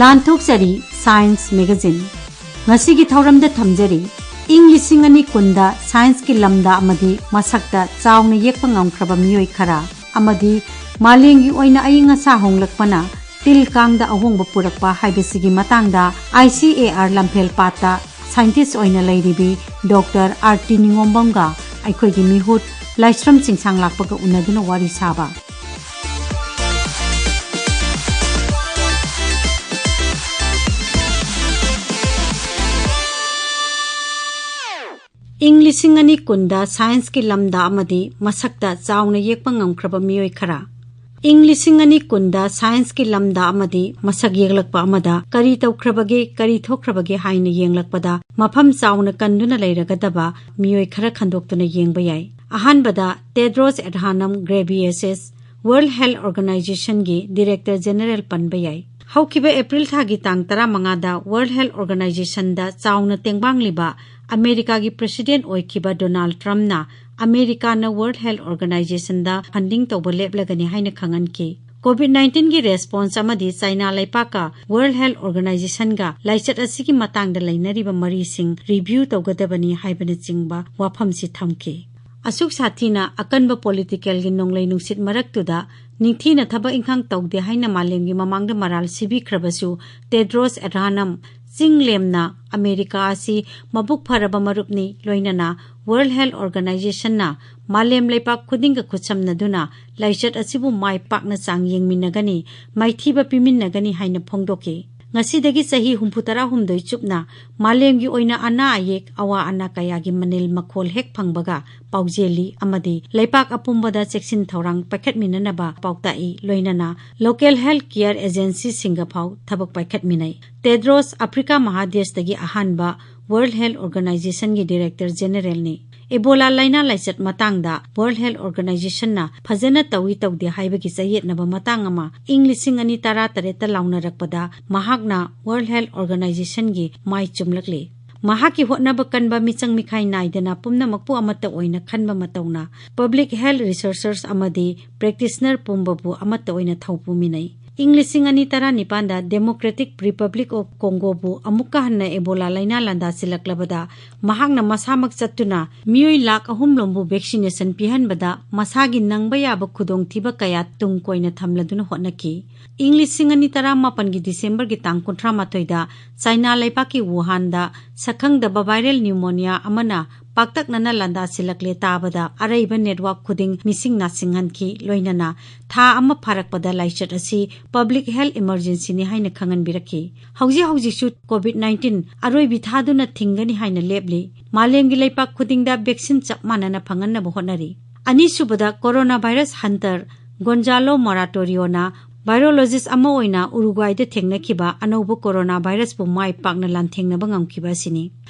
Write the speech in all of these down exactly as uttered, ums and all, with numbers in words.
ꯂꯥꯟꯊꯣꯛꯆꯔꯤ science magazine. ꯉꯁꯤꯒꯤ ꯊꯧꯔꯝꯗ ꯊꯝꯖꯔꯤ, ꯏꯪ ꯂꯤꯁꯤꯡ ꯑꯅꯤ ꯀꯨꯟꯗ ꯁꯥꯏꯟꯁꯀꯤ ꯂꯝꯗ ꯑꯃꯗꯤ ꯃꯁꯛꯇ ꯆꯥꯎꯅ ꯌꯦꯛꯄ ꯉꯝꯈ꯭ꯔꯕ ꯃꯤꯑꯣꯏ ꯈꯔ ꯑꯃꯗꯤ ꯃꯥꯂꯦꯝꯒꯤ ꯑꯣꯏꯅ ꯑꯏꯪ ꯑꯁꯥ ꯍꯣꯡꯂꯛꯄꯅ ꯇꯤꯜ ꯀꯥꯡꯗ ꯑꯍꯣꯡꯕ ꯄꯨꯔꯛꯄ ꯍꯥꯏꯕꯁꯤꯒꯤ ꯃꯇꯥꯡꯗ I C A R ꯂꯝꯐꯦꯜ ꯄꯥꯠꯇ ꯁꯥꯏꯟꯇꯤꯁ ꯑꯣꯏꯅ ꯂꯩꯔꯤꯕꯤ ꯗꯣꯛꯇꯔ ꯑꯥꯔꯇꯤ ꯅꯤꯉꯣꯝꯕꯝꯒ ꯑꯩꯈꯣꯏꯒꯤ ꯃꯤꯍꯨꯠ ꯂꯥꯏꯁ꯭ꯔꯝ ꯆꯤꯡꯁꯥꯡ ꯂꯥꯛꯄꯒ ꯎꯅꯗꯨꯅ ꯋꯥꯔꯤ ꯁꯥꯕ꯫ ꯏꯪ ꯂꯤꯁꯤꯡ ꯑꯅꯤ ꯀꯨꯟꯗ ꯁꯥꯏꯟꯁꯀꯤ ꯂꯝꯗ ꯑꯃꯗꯤ ꯃꯁꯛꯇ ꯆꯥꯎꯅ ꯌꯦꯛꯄ ꯉꯝꯈ꯭ꯔꯕ ꯃꯤꯑꯣꯏ ꯈꯔ꯫ ꯏꯪ ꯂꯤꯁꯤꯡ ꯑꯅꯤ ꯀꯨꯟꯗ ꯁꯥꯏꯟꯁꯀꯤ ꯂꯝꯗ ꯑꯃꯗꯤ ꯃꯁꯛ ꯌꯦꯛꯂꯛꯄ ꯑꯃꯗ ꯀꯔꯤ ꯇꯧꯈ꯭ꯔꯕꯒꯦ, ꯀꯔꯤ ꯊꯣꯛꯈ꯭ꯔꯕꯒꯦ ꯍꯥꯏꯅ ꯌꯦꯡꯂꯛꯄꯗ ꯃꯐꯝ ꯆꯥꯎꯅ ꯀꯟꯗꯨꯅ ꯂꯩꯔꯒꯗꯕ ꯃꯤꯑꯣꯏ ꯈꯔ ꯈꯟꯗꯣꯛꯇꯨꯅ ꯌꯦꯡꯕ ꯌꯥꯏ꯫ ꯑꯍꯥꯟꯕꯗ ꯇꯦꯗ꯭ꯔꯣꯁ ꯑꯦꯗꯍꯥꯅꯝ ꯒ꯭ꯔꯦꯕꯤꯌꯦꯁꯤꯁ, World Health Organizationꯒꯤ Director General ꯄꯟꯕ ꯌꯥꯏ꯫ ꯍꯧꯈꯤꯕ ꯑꯦꯄ꯭ꯔꯤꯜ ꯊꯥꯒꯤ ꯇꯥꯡ ꯇꯔꯥꯃꯉꯥꯗ World Health Organizationꯗ ꯆꯥꯎꯅ ꯇꯦꯡꯕꯥꯡꯂꯤꯕ ꯑꯃꯦꯔꯤꯀꯥꯒꯤ president ꯑꯣꯏꯈꯤꯕ ꯗꯣꯅꯥꯜꯗ ꯇ꯭ꯔꯝꯞꯅ ꯑꯃꯦꯔꯤꯀꯥꯅ World Health Organizationꯗ funding ꯇꯧꯕ ꯂꯦꯞꯂꯒꯅꯤ ꯍꯥꯏꯅ ꯈꯪꯍꯟꯈꯤ꯫ COVID nineteenꯒꯤ response ꯑꯃꯗꯤ ꯆꯥꯏꯅꯥ ꯂꯩꯄꯥꯛꯀ World Health Organizationꯒ ꯂꯥꯏꯆꯠ ꯑꯁꯤꯒꯤ ꯃꯇꯥꯡꯗ ꯂꯩꯅꯔꯤꯕ ꯃꯔꯤꯁꯤꯡ review ꯇꯧꯒꯗꯕꯅꯤ ꯍꯥꯏꯕꯅꯆꯤꯡꯕ ꯋꯥꯐꯝꯁꯤ ꯊꯝꯈꯤ꯫ ꯑꯁꯨꯛ ꯁꯥꯊꯤꯅ ꯑꯀꯟꯕ politicalꯒꯤ ꯅꯣꯡꯂꯩ ꯅꯨꯡꯁꯤꯠ ꯃꯔꯛꯇꯨꯗ ꯅꯤꯡꯊꯤꯅ ꯊꯕꯛ ꯏꯪꯈꯥꯡ ꯇꯧꯗꯦ ꯍꯥꯏꯅ ꯃꯥꯂꯦꯝꯒꯤ ꯃꯃꯥꯡꯗ ꯃꯔꯥꯜ ꯁꯤꯕꯤꯈ꯭ꯔꯕꯁꯨ ꯇꯦꯗ꯭ꯔꯣꯁ ꯑꯦꯗꯍꯥꯅꯝ ꯆꯤꯡ ꯂꯦꯝꯅ ꯑꯃꯦꯔꯤꯀꯥ ꯑꯁꯤ ꯃꯕꯨꯛ ꯐꯔꯕ ꯃꯔꯨꯞꯅꯤ, ꯂꯣꯏꯅꯅ World Health Organizationꯅ ꯃꯥꯂꯦꯝ ꯂꯩꯄꯥꯛ ꯈꯨꯗꯤꯡꯒ ꯈꯨꯠꯁꯝꯅꯗꯨꯅ ꯂꯥꯏꯆꯠ ꯑꯁꯤꯕꯨ ꯃꯥꯏ ꯄꯥꯛꯅ ꯆꯥꯡ ꯌꯦꯡꯃꯤꯟꯅꯒꯅꯤ, ꯃꯥꯏꯊꯤꯕ ꯄꯤꯃꯤꯟꯅꯒꯅꯤ ꯍꯥꯏꯅ ꯐꯣꯡꯗꯣꯛꯈꯤ꯫ ꯉꯁꯤꯗꯒꯤ ꯆꯍꯤ ꯍꯨꯝꯐꯨꯇꯔꯥꯍꯨꯝꯗꯣꯏ ꯆꯨꯞꯅ ꯃꯥꯂꯦꯝꯒꯤ ꯑꯣꯏꯅ ꯑꯅꯥ ꯑꯌꯦꯛ, ꯑꯋꯥ ꯑꯅꯥ ꯀꯌꯥꯒꯤ ꯃꯅꯤꯜ ꯃꯈꯣꯜ ꯍꯦꯛ ꯐꯪꯕꯒ ꯄꯥꯎꯖꯦꯜꯂꯤ ꯑꯃꯗꯤ ꯂꯩꯄꯥꯛ ꯑꯄꯨꯝꯕꯗ ꯆꯦꯛꯁꯤꯟ ꯊꯧꯔꯥꯡ ꯄꯥꯏꯈꯠꯃꯤꯟꯅꯅꯕ ꯄꯥꯎꯇꯥꯛꯏ, ꯂꯣꯏꯅꯅ local health care agencyꯁꯤꯡꯒ ꯐꯥꯎ ꯊꯕꯛ ꯄꯥꯏꯈꯠꯃꯤꯟꯅꯩ꯫ ꯇꯦꯗ꯭ꯔꯣꯁ ꯑꯐ꯭ꯔꯤꯀꯥ ꯃꯍꯥꯗꯦꯁꯇꯒꯤ ꯑꯍꯥꯟꯕ World Health Organizationꯒꯤ Director Generalꯅꯤ꯫ ꯏꯕꯣꯂꯥ ꯂꯥꯏꯅꯥ ꯂꯥꯏꯆꯠ ꯃꯇꯥꯡꯗ World Health Organizationꯅ ꯐꯖꯅ ꯇꯧꯏ ꯇꯧꯗꯦ ꯍꯥꯏꯕꯒꯤ ꯆꯌꯦꯠꯅꯕ ꯃꯇꯥꯡ ꯑꯃ ꯏꯪ ꯂꯤꯁꯤꯡ ꯑꯅꯤ ꯇꯔꯥꯇꯔꯦꯠꯇ ꯂꯥꯎꯅꯔꯛꯄꯗ ꯃꯍꯥꯛꯅ World Health Organizationꯒꯤ ꯃꯥꯏ ꯆꯨꯝꯂꯛꯂꯤ꯫ ꯃꯍꯥꯛꯀꯤ ꯍꯣꯠꯅꯕ ꯀꯟꯕ ꯃꯤꯆꯪ ꯃꯤꯈꯥꯏ ꯅꯥꯏꯗꯅ ꯄꯨꯝꯅꯃꯛꯄꯨ ꯑꯃꯠꯇ ꯑꯣꯏꯅ ꯈꯟꯕ ꯃꯇꯧꯅ public health researchers ꯑꯃꯗꯤ practitioner ꯄꯨꯝꯕꯕꯨ ꯑꯃꯠꯇ ꯑꯣꯏꯅ ꯊꯧꯄꯨꯃꯤꯟꯅꯩ꯫ ꯏꯪ ꯂꯤꯁꯤꯡ ꯑꯅꯤ ꯇꯔꯥꯅꯤꯄꯥꯟꯗ Democratic Republic of Congoꯕꯨ ꯑꯃꯨꯛꯀ ꯍꯟꯅ Ebola ꯂꯥꯏꯅꯥ ꯂꯥꯟꯗꯥꯁꯤꯜꯂꯛꯂꯕꯗ, ꯃꯍꯥꯛꯅ ꯃꯁꯥꯃꯛ ꯆꯠꯇꯨꯅ ꯃꯤꯑꯣꯏ ꯂꯥꯈ ꯑꯍꯨꯝ ꯂꯣꯝꯕꯨ vaccination ꯄꯤꯍꯟꯕꯗ ꯃꯁꯥꯒꯤ ꯅꯪꯕ ꯌꯥꯕ ꯈꯨꯗꯣꯡꯊꯤꯕ ꯀꯌꯥ ꯇꯨꯡ ꯀꯣꯏꯅ ꯊꯝꯂꯗꯨꯅ ꯍꯣꯠꯅꯈꯤ꯫ ꯏꯪ ꯂꯤꯁꯤꯡ ꯑꯅꯤ ꯇꯔꯥꯃꯥꯄꯟꯒꯤ Decemberꯒꯤ ꯇꯥꯡ ꯀꯨꯟꯊ꯭ꯔꯥ ꯃꯥꯊꯣꯏꯗ ꯆꯥꯏꯅꯥ ꯂꯩꯄꯥꯛꯀꯤ ꯋꯨꯍꯥꯟꯗ ꯁꯛꯈꯪꯗꯕ viral pneumonia ꯑꯃꯅ ꯄꯥꯛꯇꯛꯅꯅ ꯂꯥꯟꯗꯥꯁꯤꯜꯂꯛꯂꯦ ꯇꯥꯕꯗ ꯑꯔꯩꯕ network ꯈꯨꯗꯤꯡ ꯃꯤꯁꯤꯡ ꯅꯥꯁꯤꯡꯍꯟꯈꯤ꯫ ꯂꯣꯏꯅꯅ ꯊꯥ ꯑꯃ ꯐꯥꯔꯛꯄꯗ ꯂꯥꯏꯆꯠ ꯑꯁꯤ public health emergencyꯅꯤ ꯍꯥꯏꯅ ꯈꯪꯍꯟꯕꯤꯔꯛꯈꯤ꯫ ꯍꯧꯖꯤꯛ ꯍꯧꯖꯤꯛꯁꯨ COVID nineteen ꯑꯔꯣꯏꯕꯤ ꯊꯥꯗꯨꯅ ꯊꯤꯡꯒꯅꯤ ꯍꯥꯏꯅ ꯂꯦꯞꯂꯤ꯫ ꯃꯥꯂꯦꯝꯒꯤ ꯂꯩꯄꯥꯛ ꯈꯨꯗꯤꯡꯗ vaccine ꯆꯞ ꯃꯥꯟꯅꯅ ꯐꯪꯍꯟꯅꯕ ꯍꯣꯠꯅꯔꯤ꯫ ꯑꯅꯤꯁꯨꯕꯗ, coronavirus hunter Gonzalo Moratorioꯅ virologist ꯑꯃ ꯑꯣꯏꯅ Uruguayꯗ ꯊꯦꯡꯅꯈꯤꯕ ꯑꯅꯧꯕ coronavirusꯄꯨ ꯃꯥꯏ ꯄꯥꯛꯅ ꯂꯥꯟꯊꯦꯡꯅꯕ ꯉꯝꯈꯤꯕ ꯑꯁꯤꯅꯤ꯫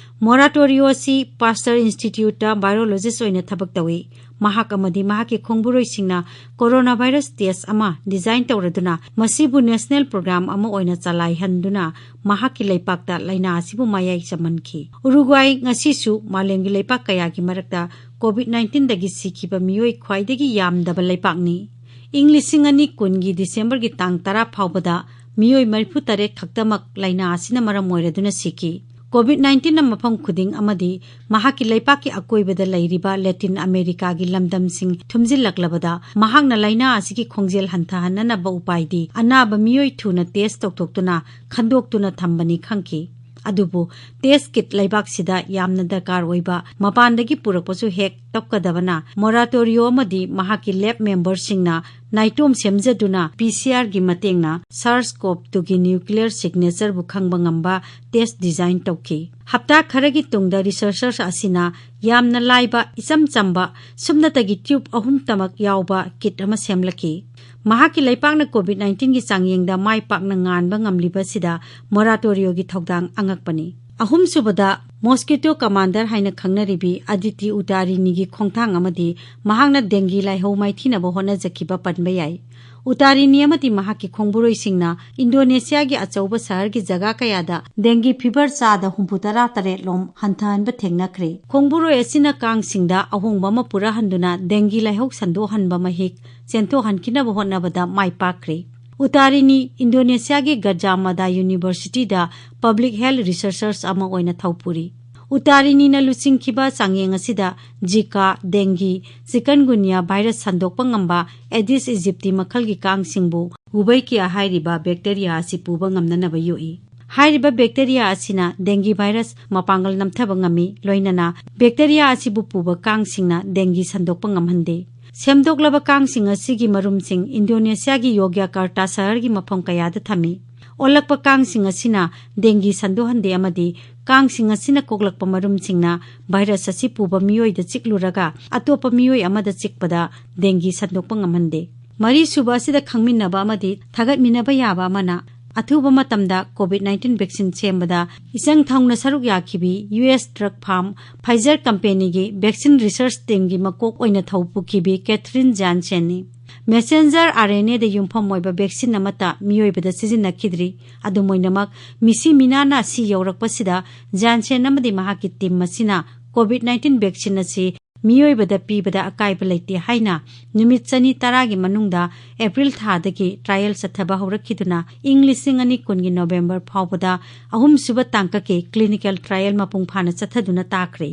Moratorioꯁꯤ Pasteur Instituteꯇ virologist ꯑꯣꯏꯅ ꯊꯕꯛ ꯇꯧꯏ꯫ ꯃꯍꯥꯛ ꯑꯃꯗꯤ ꯃꯍꯥꯛꯀꯤ ꯈꯣꯡꯕꯨꯔꯣꯏꯁꯤꯡꯅ coronavirus test ꯑꯃ design ꯇꯧꯔꯗꯨꯅ ꯃꯁꯤꯕꯨ national program ꯑꯃ ꯑꯣꯏꯅ ꯆꯂꯥꯏꯍꯟꯗꯨꯅ ꯃꯍꯥꯛꯀꯤ ꯂꯩꯄꯥꯛꯇ ꯂꯥꯏꯅꯥ ꯑꯁꯤꯕꯨ ꯃꯌꯥꯏ ꯆꯝꯍꯟꯈꯤ꯫ Uruguay ꯉꯁꯤꯁꯨ ꯃꯥꯂꯦꯝꯒꯤ ꯂꯩꯄꯥꯛ ꯀꯌꯥꯒꯤ ꯃꯔꯛꯇ COVID nineteenꯗꯒꯤ ꯁꯤꯈꯤꯕ ꯃꯤꯑꯣꯏ ꯈ꯭ꯋꯥꯏꯗꯒꯤ ꯌꯥꯝꯗꯕ ꯂꯩꯄꯥꯛꯅꯤ꯫ ꯏꯪ ꯂꯤꯁꯤꯡ ꯑꯅꯤ ꯀꯨꯟꯒꯤ Decemberꯒꯤ ꯇꯥꯡ ꯇꯔꯥ ꯐꯥꯎꯕꯗ ꯃꯤꯑꯣꯏ ꯃꯔꯤꯐꯨ ꯇꯔꯦꯠ ꯈꯛꯇꯃꯛ ꯂꯥꯏꯅꯥ ꯑꯁꯤꯅ ꯃꯔꯝ ꯑꯣꯏꯔꯗꯨꯅ ꯁꯤꯈꯤ꯫ COVID nineteenꯅ ꯃꯐꯝ ꯈꯨꯗꯤꯡ ꯑꯃꯗꯤ ꯃꯍꯥꯛꯀꯤ ꯂꯩꯄꯥꯛꯀꯤ ꯑꯀꯣꯏꯕꯗ ꯂꯩꯔꯤꯕ Latin Americaꯒꯤ ꯂꯝꯗꯝꯁꯤꯡ ꯊꯨꯝꯖꯤꯜꯂꯛꯂꯕꯗ, ꯃꯍꯥꯛꯅ ꯂꯥꯏꯅꯥ ꯑꯁꯤꯒꯤ ꯈꯣꯡꯖꯦꯜ ꯍꯟꯊꯍꯟꯅꯅꯕ ꯎꯄꯥꯏꯗꯤ ꯑꯅꯥꯕ ꯃꯤꯑꯣꯏ ꯊꯨꯅ test ꯇꯧꯊꯣꯛꯇꯨꯅ ꯈꯟꯗꯣꯛꯇꯨꯅ ꯊꯝꯕꯅꯤ ꯈꯪꯈꯤ꯫ ꯑꯗꯨꯕꯨ test kit ꯂꯩꯕꯥꯛꯁꯤꯗ ꯌꯥꯝꯅ ꯗꯔꯀꯥꯔ ꯑꯣꯏꯕ, ꯃꯄꯥꯟꯗꯒꯤ ꯄꯨꯔꯛꯄꯁꯨ ꯍꯦꯛ ꯇꯞꯀꯗꯕꯅ, Moratorioꯑꯃꯗꯤ ꯃꯍꯥꯛꯀꯤ lab memberꯁꯤꯡꯅ ꯅꯥꯏꯇꯣꯝ ꯁꯦꯝꯖꯗꯨꯅ PCRꯒꯤ ꯃꯇꯦꯡꯅ SARS-CoV twoꯒꯤ nuclear signatureꯕꯨ ꯈꯪꯕ ꯉꯝꯕ test design ꯇꯧꯈꯤ꯫ ꯍꯞꯇꯥ ꯈꯔꯒꯤ ꯇꯨꯡꯗ researchers ꯑꯁꯤꯅ ꯌꯥꯝꯅ ꯂꯥꯏꯕ, ꯏꯆꯝ ꯆꯝꯕ, ꯁꯨꯞꯅꯇꯒꯤ tube ꯑꯍꯨꯝꯇꯃꯛ ꯌꯥꯎꯕ kit ꯑꯃ ꯁꯦꯝꯂꯛꯈꯤ꯫ ꯃꯍꯥꯛꯀꯤ ꯂꯩꯄꯥꯛꯅ COVID nineteenꯒꯤ ꯆꯥꯡꯌꯦꯡꯗ ꯃꯥꯏ ꯄꯥꯛꯅ ꯉꯥꯟꯕ ꯉꯝꯂꯤꯕꯁꯤꯗ Moratorioꯒꯤ ꯊꯧꯗꯥꯡ ꯑꯉꯛꯄꯅꯤ꯫ ꯑꯍꯨꯝꯁꯨꯕꯗ, mosquito commander ꯍꯥꯏꯅ ꯈꯪꯅꯔꯤꯕꯤ ꯑꯗꯤꯇꯤ ꯎꯇꯥꯔꯤꯅꯤꯒꯤ ꯈꯣꯡꯊꯥꯡ ꯑꯃꯗꯤ ꯃꯍꯥꯛꯅ dengue ꯂꯥꯏꯍꯧ ꯃꯥꯏꯊꯤꯅꯕ ꯍꯣꯠꯅꯖꯈꯤꯕ ꯄꯟꯕ ꯌꯥꯏ꯫ ꯎꯇꯥꯔꯤꯅꯤ ꯑꯃꯗꯤ ꯃꯍꯥꯛꯀꯤ ꯈꯣꯡꯕꯨꯔꯣꯏꯁꯤꯡꯅ ꯏꯟꯗꯣꯅꯦꯁꯤꯌꯥꯒꯤ ꯑꯆꯧꯕ ꯁꯍꯔꯒꯤ ꯖꯒꯥ ꯀꯌꯥꯗ dengue fever ꯆꯥꯗ ꯍꯨꯝꯐꯨꯇꯔꯥ ꯇꯔꯦꯠ ꯂꯣꯝ ꯍꯟꯊꯍꯟꯕ ꯊꯦꯡꯅꯈ꯭ꯔꯦ꯫ ꯈꯣꯡꯕꯨꯔꯣꯏ ꯑꯁꯤꯅ ꯀꯥꯡꯁꯤꯡꯗ ꯑꯍꯣꯡꯕ ꯑꯃ ꯄꯨꯔꯛꯍꯟꯗꯨꯅ dengue ꯂꯥꯏꯍꯧ ꯁꯟꯗꯣꯛꯍꯟꯕ ꯃꯍꯤꯛ ꯆꯦꯟꯊꯣꯛꯍꯟꯈꯤꯅꯕ ꯍꯣꯠꯅꯕꯗ ꯃꯥꯏ ꯄꯥꯛꯈ꯭ꯔꯦ꯫ ꯎꯇꯥꯔꯤꯅꯤ ꯏꯟꯗꯣꯅꯦꯁꯤꯌꯥꯒꯤ ꯒꯖꯥ ꯃꯗꯥ ꯌꯨꯅꯤꯚꯔꯁꯤꯇꯤꯗ ꯄꯕ꯭ꯂꯤꯛ ꯍꯦꯜꯊ ꯔꯤꯁꯔꯆꯔꯁ ꯑꯃ ꯑꯣꯏꯅ ꯊꯧꯄꯨꯔꯤ꯫ ꯎꯇꯥꯔꯤꯅꯤꯅ ꯂꯨꯆꯤꯡꯈꯤꯕ ꯆꯥꯡꯌꯦꯡ ꯑꯁꯤꯗ ꯖꯤꯀꯥ, ꯗꯦꯡꯒꯤ, ꯆꯤꯀꯟꯒꯨꯅꯤꯌꯥ ꯚꯥꯏꯔꯁ ꯁꯟꯗꯣꯛꯄ ꯉꯝꯕ ꯑꯦꯗꯤꯁ ꯏꯖꯤꯞꯇꯤ ꯃꯈꯜꯒꯤ ꯀꯥꯡꯁꯤꯡꯕꯨ ꯋꯨꯕꯩꯀꯤꯌꯥ ꯍꯥꯏꯔꯤꯕ ꯕꯦꯛꯇꯦꯔꯤꯌꯥ ꯑꯁꯤ ꯄꯨꯕ ꯉꯝꯅꯅꯕ ꯌꯣꯛꯏ꯫ ꯍꯥꯏꯔꯤꯕ ꯕꯦꯛꯇꯦꯔꯤꯌꯥ ꯑꯁꯤꯅ ꯗꯦꯡꯒꯤ ꯚꯥꯏꯔꯁ ꯃꯄꯥꯡꯒꯜ ꯅꯝꯊꯕ ꯉꯝꯃꯤ, ꯂꯣꯏꯅꯅ ꯕꯦꯛꯇꯦꯔꯤꯌꯥ ꯑꯁꯤꯕꯨ ꯄꯨꯕ ꯀꯥꯡꯁꯤꯡꯅ ꯗꯦꯡꯒꯤ ꯁꯟꯗꯣꯛꯄ ꯉꯝꯍꯟꯗꯦ꯫ ꯁꯦꯝꯗꯣꯛꯂꯕ ꯀꯥꯡꯁꯤꯡ ꯑꯁꯤꯒꯤ ꯃꯔꯨꯝꯁꯤꯡ ꯏꯟꯗꯣꯅꯦꯁꯤꯌꯥꯒꯤ ꯌꯣꯒ꯭ꯌꯥꯀꯥꯔꯇꯥ ꯁꯍꯔꯒꯤ ꯃꯐꯝ ꯀꯌꯥꯗ ꯊꯝꯃꯤ꯫ ꯑꯣꯜꯂꯛꯄ ꯀꯥꯡꯁꯤꯡ ꯑꯁꯤꯅ ꯗꯦꯡꯒꯤ ꯁꯟꯗꯣꯛꯍꯟꯗꯦ ꯑꯃꯗꯤ ꯀꯥꯡꯁꯤꯡ ꯑꯁꯤꯅ ꯀꯣꯛꯂꯛꯄ ꯃꯔꯨꯝꯁꯤꯡꯅ ꯚꯥꯏꯔꯁ ꯑꯁꯤ ꯄꯨꯕ ꯃꯤꯑꯣꯏꯗ ꯆꯤꯛꯂꯨꯔꯒ ꯑꯇꯣꯞꯄ ꯃꯤꯑꯣꯏ ꯑꯃꯗ ꯆꯤꯛꯄꯗ ꯗꯦꯡꯒꯤ ꯁꯟꯗꯣꯛꯄ ꯉꯝꯍꯟꯗꯦ꯫ ꯃꯔꯤꯁꯨꯕ ꯑꯁꯤꯗ ꯈꯪꯃꯤꯟꯅꯕ ꯑꯃꯗꯤ ꯊꯥꯒꯠꯃꯤꯟꯅꯕ ꯌꯥꯕ ꯑꯃꯅ, ꯑꯊꯨꯕ ꯃꯇꯝꯗ ꯀꯣꯚꯤꯗ ꯅꯥꯏꯟꯇꯤꯟ ꯚꯦꯛꯁꯤꯟ ꯁꯦꯝꯕꯗ ꯏꯆꯪ ꯊꯧꯅ ꯁꯔꯨꯛ ꯌꯥꯈꯤꯕꯤ U S drug farm Pfizer ꯀꯝꯄꯦꯅꯤꯒꯤ ꯚꯦꯛꯁꯤꯟ ꯔꯤꯁꯔꯆ ꯇꯤꯝꯒꯤ ꯃꯀꯣꯛ ꯑꯣꯏꯅ ꯊꯧ ꯄꯨꯈꯤꯕꯤ ꯀꯦꯊꯔꯤꯟ ꯖꯥꯟꯁꯦꯟꯅꯤ꯫ ꯃꯦꯁꯦꯟꯖꯔ ꯑꯥꯔ ꯑꯦꯟ ꯑꯦꯗ ꯌꯨꯝꯐꯝ ꯑꯣꯏꯕ ꯚꯦꯛꯁꯤꯟ ꯑꯃꯠꯇ ꯃꯤꯑꯣꯏꯕꯗ ꯁꯤꯖꯤꯟꯅꯈꯤꯗ꯭ꯔꯤ꯫ ꯑꯗꯨꯝ ꯑꯣꯏꯅꯃꯛ, ꯃꯤꯁꯤ ꯃꯤꯅꯥꯅ ꯁꯤ ꯌꯧꯔꯛꯄꯁꯤꯗ ꯖꯥꯟꯁꯦꯟ ꯑꯃꯗꯤ ꯃꯍꯥꯛꯀꯤ ꯇꯤꯝ ꯑꯁꯤꯅ ꯀꯣꯚꯤꯗ ꯅꯥꯏꯟꯇꯤꯟ ꯚꯦꯛꯁꯤꯟ ꯑꯁꯤ ꯃꯤꯑꯣꯏꯕꯗ ꯄꯤꯕꯗ ꯑꯀꯥꯏꯕ ꯂꯩꯇꯦ ꯍꯥꯏꯅ ꯅꯨꯃꯤꯠ ꯆꯅꯤ ꯇꯔꯥꯒꯤ ꯃꯅꯨꯡꯗ ꯑꯦꯄ꯭ꯔꯤꯜ ꯊꯥꯗꯒꯤ ꯇ꯭ꯔꯥꯌꯦꯜ ꯆꯠꯊꯕ ꯍꯧꯔꯛꯈꯤꯗꯨꯅ ꯏꯪ ꯂꯤꯁꯤꯡ ꯑꯅꯤ ꯀꯨꯟꯒꯤ ꯅꯣꯚꯦꯝꯕꯔ ꯐꯥꯎꯕꯗ ꯑꯍꯨꯝꯁꯨꯕ ꯇꯥꯡꯀꯛꯀꯤ ꯀ꯭ꯂꯤꯅꯤꯀꯦꯜ ꯇ꯭ꯔꯥꯌꯦꯜ ꯃꯄꯨꯡ ꯐꯥꯅ ꯆꯠꯊꯗꯨꯅ ꯇꯥꯈ꯭ꯔꯦ꯫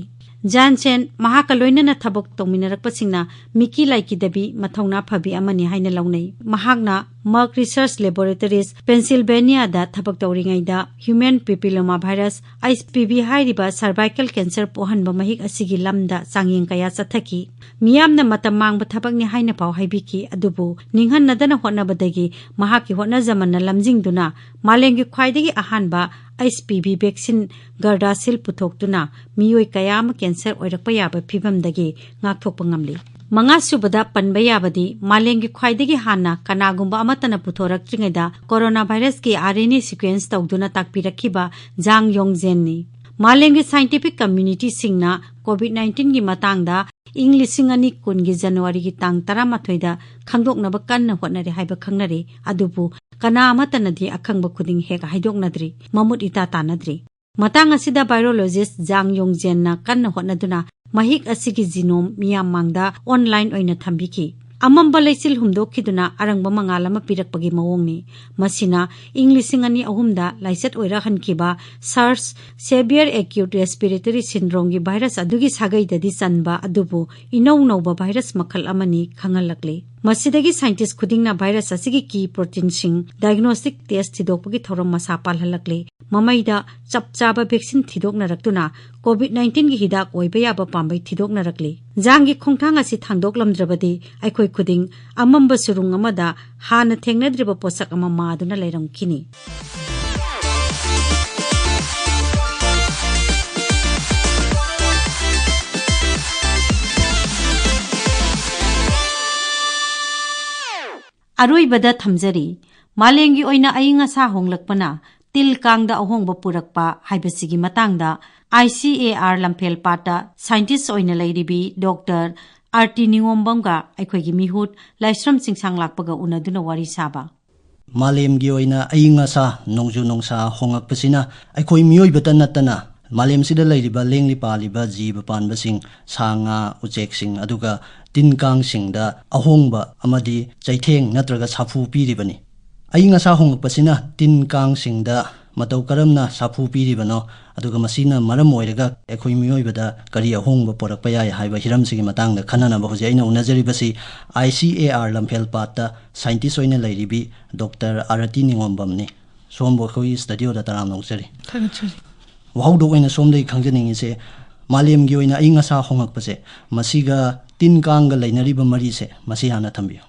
ꯖꯥꯟꯁꯦꯟ ꯃꯍꯥꯛꯀ ꯂꯣꯏꯅꯅ ꯊꯕꯛ ꯇꯧꯃꯤꯟꯅꯔꯛꯄꯁꯤꯡꯅ ꯃꯤꯀꯤ ꯂꯥꯏꯀꯤꯗꯕꯤ ꯃꯊꯧꯅꯥ ꯐꯕꯤ ꯑꯃꯅꯤ ꯍꯥꯏꯅ ꯂꯧꯅꯩ꯫ ꯃꯍꯥꯛꯅ Merck Research Laboratories, ꯄꯦꯟꯁꯤꯜꯚꯦꯅꯤꯌꯥꯗ ꯊꯕꯛ ꯇꯧꯔꯤꯉꯩꯗ human papilloma virus, H P V ꯍꯥꯏꯔꯤꯕ cervical cancer ꯄꯣꯛꯍꯟꯕ ꯃꯍꯤꯛ ꯑꯁꯤꯒꯤ ꯂꯝꯗ ꯆꯥꯡꯌꯦꯡ ꯀꯌꯥ ꯆꯠꯊꯈꯤ꯫ ꯃꯤꯌꯥꯝꯅ ꯃꯇꯝ ꯃꯥꯡꯕ ꯊꯕꯛꯅꯤ ꯍꯥꯏꯅ ꯐꯥꯎ ꯍꯥꯏꯕꯤꯈꯤ, ꯑꯗꯨꯕꯨ ꯅꯤꯡꯍꯟꯅꯗꯅ ꯍꯣꯠꯅꯕꯗꯒꯤ ꯃꯍꯥꯛꯀꯤ ꯍꯣꯠꯅꯖꯃꯟꯅ ꯂꯝꯖꯤꯡꯗꯨꯅ ꯃꯥꯂꯦꯝꯒꯤ ꯈ꯭ꯋꯥꯏꯗꯒꯤ ꯑꯍꯥꯟꯕ H P V vaccine Gardasil ꯄꯨꯊꯣꯛꯇꯨꯅ ꯃꯤꯑꯣꯏ ꯀꯌꯥ ꯑꯃ ꯀꯦꯟꯁꯔ ꯑꯣꯏꯔꯛꯄ ꯌꯥꯕ ꯐꯤꯚꯝꯗꯒꯤ ꯉꯥꯛꯊꯣꯛꯄ ꯉꯝꯂꯤ꯫ ꯃꯉꯥꯁꯨꯕꯗ ꯄꯟꯕ ꯌꯥꯕꯗꯤ ꯃꯥꯂꯦꯝꯒꯤ ꯈ꯭ꯋꯥꯏꯗꯒꯤ ꯍꯥꯟꯅ ꯀꯅꯥꯒꯨꯝꯕ ꯑꯃꯠꯇꯅ ꯄꯨꯊꯣꯔꯛꯇ꯭ꯔꯤꯉꯩꯗ corona ꯚꯥꯏꯔꯁꯀꯤ R N A sequence ꯇꯧꯗꯨꯅ ꯇꯥꯛꯄꯤꯔꯛꯈꯤꯕ ꯖꯥꯡ ꯌꯣꯡꯖꯦꯟꯅꯤ꯫ ꯃꯥꯂꯦꯝꯒꯤ scientific communityꯁꯤꯡꯅ ꯀꯣꯚꯤꯗ ꯅꯥꯏꯟꯇꯤꯟꯒꯤ ꯃꯇꯥꯡꯗ ꯏꯪ ꯂꯤꯁꯤꯡ ꯑꯅꯤ ꯀꯨꯟꯒꯤ ꯖꯅꯋꯥꯔꯤꯒꯤ ꯇꯥꯡ ꯇꯔꯥꯃꯥꯊꯣꯏꯗ ꯈꯪꯗꯣꯛꯅꯕ ꯀꯟꯅ ꯍꯣꯠꯅꯔꯤ ꯍꯥꯏꯕ ꯈꯪꯅꯔꯤ꯫ ꯑꯗꯨꯕꯨ ꯀꯅꯥ ꯑꯃꯠꯇꯅꯗꯤ ꯑꯈꯪꯕ ꯈꯨꯗꯤꯡ ꯍꯦꯛ ꯍꯥꯏꯗꯣꯛꯅꯗ꯭ꯔꯤ, ꯃꯃꯨꯠ ꯏꯇꯥ ꯇꯥꯅꯗ꯭ꯔꯤ꯫ ꯃꯇꯥꯡ ꯑꯁꯤꯗ ꯚꯥꯏꯔꯣꯂꯣꯖꯤꯁ ꯖꯥꯡ ꯌꯣꯡꯖꯦꯟꯅ ꯀꯟꯅ ꯍꯣꯠꯅꯗꯨꯅ ꯃꯍꯤꯛ ꯑꯁꯤꯒꯤ genome ꯃꯤꯌꯥꯝ ꯃꯥꯡꯗ online ꯑꯣꯏꯅ ꯊꯝꯕꯤꯈꯤ꯫ ꯑꯃꯝꯕ ꯂꯩꯆꯤꯜ ꯍꯨꯝꯗꯣꯛꯈꯤꯗꯨꯅ ꯑꯔꯪꯕ ꯃꯉꯥꯜ ꯑꯃ ꯄꯤꯔꯛꯄꯒꯤ ꯃꯑꯣꯡꯅꯤ꯫ ꯃꯁꯤꯅ ꯏꯪ ꯂꯤꯁꯤꯡ ꯑꯅꯤ ꯑꯍꯨꯝꯗ ꯂꯥꯏꯆꯠ ꯑꯣꯏꯔꯛꯍꯟꯈꯤꯕ SARS, Severe Acute Respiratory Syndromeꯒꯤ ꯚꯥꯏꯔꯁ ꯑꯗꯨꯒꯤ ꯁꯥꯒꯩꯗꯗꯤ ꯆꯟꯕ ꯑꯗꯨꯕꯨ ꯏꯅꯧ ꯅꯧꯕ ꯚꯥꯏꯔꯁ ꯃꯈꯜ ꯑꯃꯅꯤ ꯈꯪꯍꯜꯂꯛꯂꯤ꯫ ꯃꯁꯤꯗꯒꯤ ꯁꯥꯏꯟꯇꯤꯁ ꯈꯨꯗꯤꯡꯅ ꯚꯥꯏꯔꯁ ꯑꯁꯤꯒꯤ ꯀꯤ ꯄ꯭ꯔꯣꯇꯤꯟꯁꯤꯡ ꯗꯥꯏꯒꯅꯣꯁꯇꯤꯛ ꯇꯦꯁ ꯊꯤꯗꯣꯛꯄꯒꯤ ꯊꯧꯔꯝ ꯃꯁꯥ ꯄꯥꯜꯍꯜꯂꯛꯂꯤ꯫ ꯃꯃꯩꯗ ꯆꯞ ꯆꯥꯕ ꯚꯦꯛꯁꯤꯟ ꯊꯤꯗꯣꯛꯅꯔꯛꯇꯨꯅ COVID nineteen ꯒꯤ ꯍꯤꯗꯥꯛ ꯑꯣꯏꯕ ꯌꯥꯕ ꯄꯥꯝꯕꯩ ꯊꯤꯗꯣꯛꯅꯔꯛꯂꯤ꯫ ꯖꯥꯡꯒꯤ ꯈꯣꯡꯊꯥꯡ ꯑꯁꯤ ꯊꯥꯡꯗꯣꯛꯂꯝꯗ꯭ꯔꯕꯗꯤ ꯑꯩꯈꯣꯏ ꯈꯨꯗꯤꯡ ꯑꯃꯝꯕ ꯁꯨꯔꯨꯡ ꯑꯃꯗ ꯍꯥꯟꯅ ꯊꯦꯡꯅꯗ꯭ꯔꯤꯕ ꯄꯣꯠꯁꯛ ꯑꯃ ꯃꯥꯗꯨꯅ ꯂꯩꯔꯝꯈꯤꯅꯤ꯫ ꯑꯔꯣꯏꯕꯗ ꯊꯝꯖꯔꯤ, ꯃꯥꯂꯦꯝꯒꯤ ꯑꯣꯏꯅ ꯑꯏꯪ ꯑꯁꯥ ꯍꯣꯡꯂꯛꯄꯅ ꯇꯤꯜ ꯀꯥꯡꯗ ꯑꯍꯣꯡꯕ ꯄꯨꯔꯛꯄ ꯍꯥꯏꯕꯁꯤꯒꯤ ꯃꯇꯥꯡꯗ ICAR ꯂꯝꯐꯦꯜ ꯄꯥꯠꯇ ꯁꯥꯏꯟꯇꯤꯁ ꯑꯣꯏꯅ ꯂꯩꯔꯤꯕꯤ ꯗꯣꯛꯇꯔ ꯑꯥꯔꯇꯤ ꯅꯤꯉꯣꯝꯕꯝꯒ ꯑꯩꯈꯣꯏꯒꯤ ꯃꯤꯍꯨꯠ ꯂꯥꯏꯁ꯭ꯔꯝ ꯆꯤꯡꯁꯥꯡ ꯂꯥꯛꯄꯒ ꯎꯅꯗꯨꯅ ꯋꯥꯔꯤ ꯁꯥꯕ꯫ ꯃꯥꯂꯦꯝꯒꯤ ꯑꯣꯏꯅ ꯑꯏꯪ ꯑꯁꯥ, ꯅꯣꯡꯖꯨ ꯅꯨꯡꯁꯥ ꯍꯣꯡꯂꯛꯄꯁꯤꯅ ꯑꯩꯈꯣꯏ ꯃꯤꯑꯣꯏꯕꯇ ꯅꯠꯇꯅ ꯃꯥꯂꯦꯝꯁꯤꯗ ꯂꯩꯔꯤꯕ ꯂꯦꯡꯂꯤ ꯄꯥꯜꯂꯤꯕ ꯖꯤꯕ ꯄꯥꯟꯕꯁꯤꯡ, ꯁꯥ ꯉꯥ, ꯎꯆꯦꯛꯁꯤꯡ, ꯑꯗꯨꯒ ꯇꯤꯟ ꯀꯥꯡꯁꯤꯡꯗ ꯑꯍꯣꯡꯕ ꯑꯃꯗꯤ ꯆꯩꯊꯦꯡ ꯅꯠꯇ꯭ꯔꯒ ꯁꯥꯐꯨ ꯄꯤꯔꯤꯕꯅꯤ꯫ ꯑꯏꯪ ꯑꯁꯥ ꯍꯣꯡꯂꯛꯄꯁꯤꯅ ꯇꯤꯟ ꯀꯥꯡꯁꯤꯡꯗ ꯃꯇꯧ ꯀꯔꯝꯅ ꯁꯥꯐꯨ ꯄꯤꯔꯤꯕꯅꯣ, ꯑꯗꯨꯒ ꯃꯁꯤꯅ ꯃꯔꯝ ꯑꯣꯏꯔꯒ ꯑꯩꯈꯣꯏ ꯃꯤꯑꯣꯏꯕꯗ ꯀꯔꯤ ꯑꯍꯣꯡꯕ ꯄꯨꯔꯛꯄ ꯌꯥꯏ ꯍꯥꯏꯕ ꯍꯤꯔꯝꯁꯤꯒꯤ ꯃꯇꯥꯡꯗ ꯈꯟꯅꯅꯕ ꯍꯧꯖꯤꯛ ꯑꯩꯅ ꯎꯅꯖꯔꯤꯕꯁꯤ ICAR ꯂꯝꯐꯦꯜ ꯄꯥꯠꯇ ꯁꯥꯏꯟꯇꯤꯁ ꯑꯣꯏꯅ ꯂꯩꯔꯤꯕꯤ ꯗꯣꯛꯇꯔ ꯑꯥꯔꯇꯤ ꯅꯤꯉꯣꯝꯕꯝꯅꯤ꯫ ꯁꯣꯝꯕꯨ ꯑꯩꯈꯣꯏꯒꯤ ꯁ꯭ꯇꯨꯗꯤꯑꯣꯗ ꯇꯔꯥꯝꯅ ꯑꯣꯛꯆꯔꯤ꯫ ꯊꯥꯒꯠꯆꯔꯤ꯫ ꯋꯥꯍꯧꯗꯣꯛ ꯑꯣꯏꯅ ꯁꯣꯝꯗꯒꯤ ꯈꯪꯖꯅꯤꯡꯉꯤꯁꯦ, ꯃꯥꯂꯦꯝꯒꯤ ꯑꯣꯏꯅ ꯑꯏꯪ ꯑꯁꯥ ꯍꯣꯡꯂꯛꯄꯁꯦ, ꯃꯁꯤꯒ ꯇꯤꯟ ꯀꯥꯡꯒ ꯂꯩꯅꯔꯤꯕ ꯃꯔꯤꯁꯦ, ꯃꯁꯤ ꯍꯥꯟꯅ ꯊꯝꯕꯤꯌꯨ꯫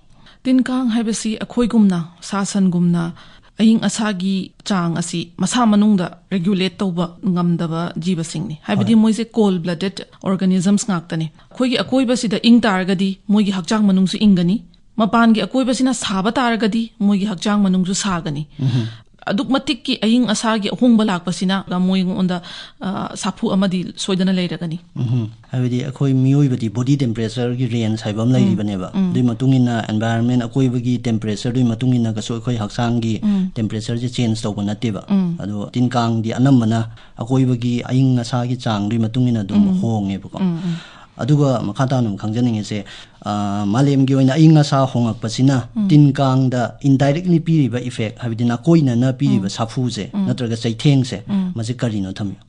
ꯇꯤꯟ ꯀꯥꯡ ꯍꯥꯏꯕꯁꯤ ꯑꯩꯈꯣꯏꯒꯨꯝꯅ, ꯁꯥ ꯁꯟꯒꯨꯝꯅ, ꯑꯏꯪ ꯑꯁꯥꯒꯤ ꯆꯥꯡ ꯑꯁꯤ ꯃꯁꯥ ꯃꯅꯨꯡꯗ ꯔꯦꯒꯨꯂꯦꯠ ꯇꯧꯕ ꯉꯝꯗꯕ ꯖꯤꯕꯁꯤꯡꯅꯤ꯫ ꯍꯥꯏꯕꯗꯤ ꯍꯣꯏ꯫ ꯃꯣꯏꯁꯦ ꯀꯣꯜ ꯕ꯭ꯂꯗꯦꯠ ꯑꯣꯔꯒꯥꯅꯤꯖꯝꯁ ꯉꯥꯛꯇꯅꯤ꯫ ꯑꯩꯈꯣꯏꯒꯤ ꯑꯀꯣꯏꯕꯁꯤꯗ ꯏꯪ ꯇꯥꯔꯒꯗꯤ ꯃꯣꯏꯒꯤ ꯍꯛꯆꯥꯡ ꯃꯅꯨꯡꯁꯨ ꯏꯪꯒꯅꯤ, ꯃꯄꯥꯟꯒꯤ ꯑꯀꯣꯏꯕꯁꯤꯅ ꯁꯥꯕ ꯇꯥꯔꯒꯗꯤ ꯃꯣꯏꯒꯤ ꯍꯛꯆꯥꯡ ꯃꯅꯨꯡꯁꯨ ꯁꯥꯒꯅꯤ꯫ ꯎꯝꯍꯨꯝ꯫ ꯑꯗꯨꯛ ꯃꯇꯤꯛꯀꯤ ꯑꯏꯪ ꯑꯁꯥꯒꯤ ꯑꯍꯣꯡꯕ ꯂꯥꯛꯄꯁꯤꯅ ꯃꯣꯏꯉꯣꯟꯗ, ꯑ, ꯁꯥꯐꯨ ꯑꯃꯗꯤ ꯁꯣꯏꯗꯅ ꯂꯩꯔꯒꯅꯤ꯫ ꯎꯝꯍꯨꯝ꯫ ꯍꯥꯏꯕꯗꯤ ꯑꯩꯈꯣꯏ ꯃꯤꯑꯣꯏꯕꯗꯤ ꯕꯣꯗꯤ ꯇꯦꯝꯄꯔꯦꯆꯔꯒꯤ ꯔꯦꯟꯖ ꯍꯥꯏꯕ ꯑꯃ ꯎꯝ, ꯂꯩꯔꯤꯕꯅꯦꯕ꯫ ꯎꯝ꯫ ꯑꯗꯨꯒꯤ ꯃꯇꯨꯡ ꯏꯟꯅ ꯑꯦꯟꯚꯥꯏꯔꯟꯃꯦꯟ, ꯑꯀꯣꯏꯕꯒꯤ ꯇꯦꯝꯄꯔꯦꯆꯔꯗꯨꯒꯤ ꯃꯇꯨꯡ ꯏꯟꯅꯒꯁꯨ ꯑꯩꯈꯣꯏ ꯍꯛꯆꯥꯡꯒꯤ ꯎꯝ꯫ ꯇꯦꯝꯄꯔꯦꯆꯔꯁꯦ ꯆꯦꯟꯖ ꯇꯧꯕ ꯅꯠꯇꯦꯕ꯫ ꯎꯝ꯫ ꯑꯗꯣ ꯇꯤꯟ ꯀꯥꯡꯗꯤ ꯑꯅꯝꯕꯅ ꯑꯀꯣꯏꯕꯒꯤ ꯑꯏꯪ ꯑꯁꯥꯒꯤ ꯆꯥꯡꯗꯨꯒꯤ ꯃꯇꯨꯡ ꯏꯟꯅ ꯑꯗꯨꯝ ꯎꯝ꯫ ꯍꯣꯡꯉꯦꯕꯀꯣ꯫ ꯎꯝ, ꯎꯝ꯫ ꯑꯗꯨꯒ ꯃꯈꯥ ꯇꯥꯅ ꯑꯃꯨꯛ ꯈꯪꯖꯅꯤꯡꯉꯤꯁꯦ, ꯑ, ꯃꯥꯂꯦꯝꯒꯤ ꯑꯣꯏꯅ ꯑꯏꯪ ꯑꯁꯥ ꯍꯣꯉꯛꯄꯁꯤꯅ ꯎꯝ꯫ ꯇꯤꯟ ꯀꯥꯡꯗ indirectly ꯄꯤꯔꯤꯕ effect, ꯍꯥꯏꯕꯗꯤ ꯅꯥꯀꯣꯏꯅꯅ ꯄꯤꯔꯤꯕ ꯎꯝ꯫ ꯁꯥꯐꯨꯁꯦ ꯎꯝ꯫ ꯅꯠꯇ꯭ꯔꯒ ꯆꯩꯊꯦꯡꯁꯦ, ꯎꯝ꯫ ꯃꯁꯤ ꯀꯔꯤꯅꯣ ꯊꯝꯕꯤꯌꯨ?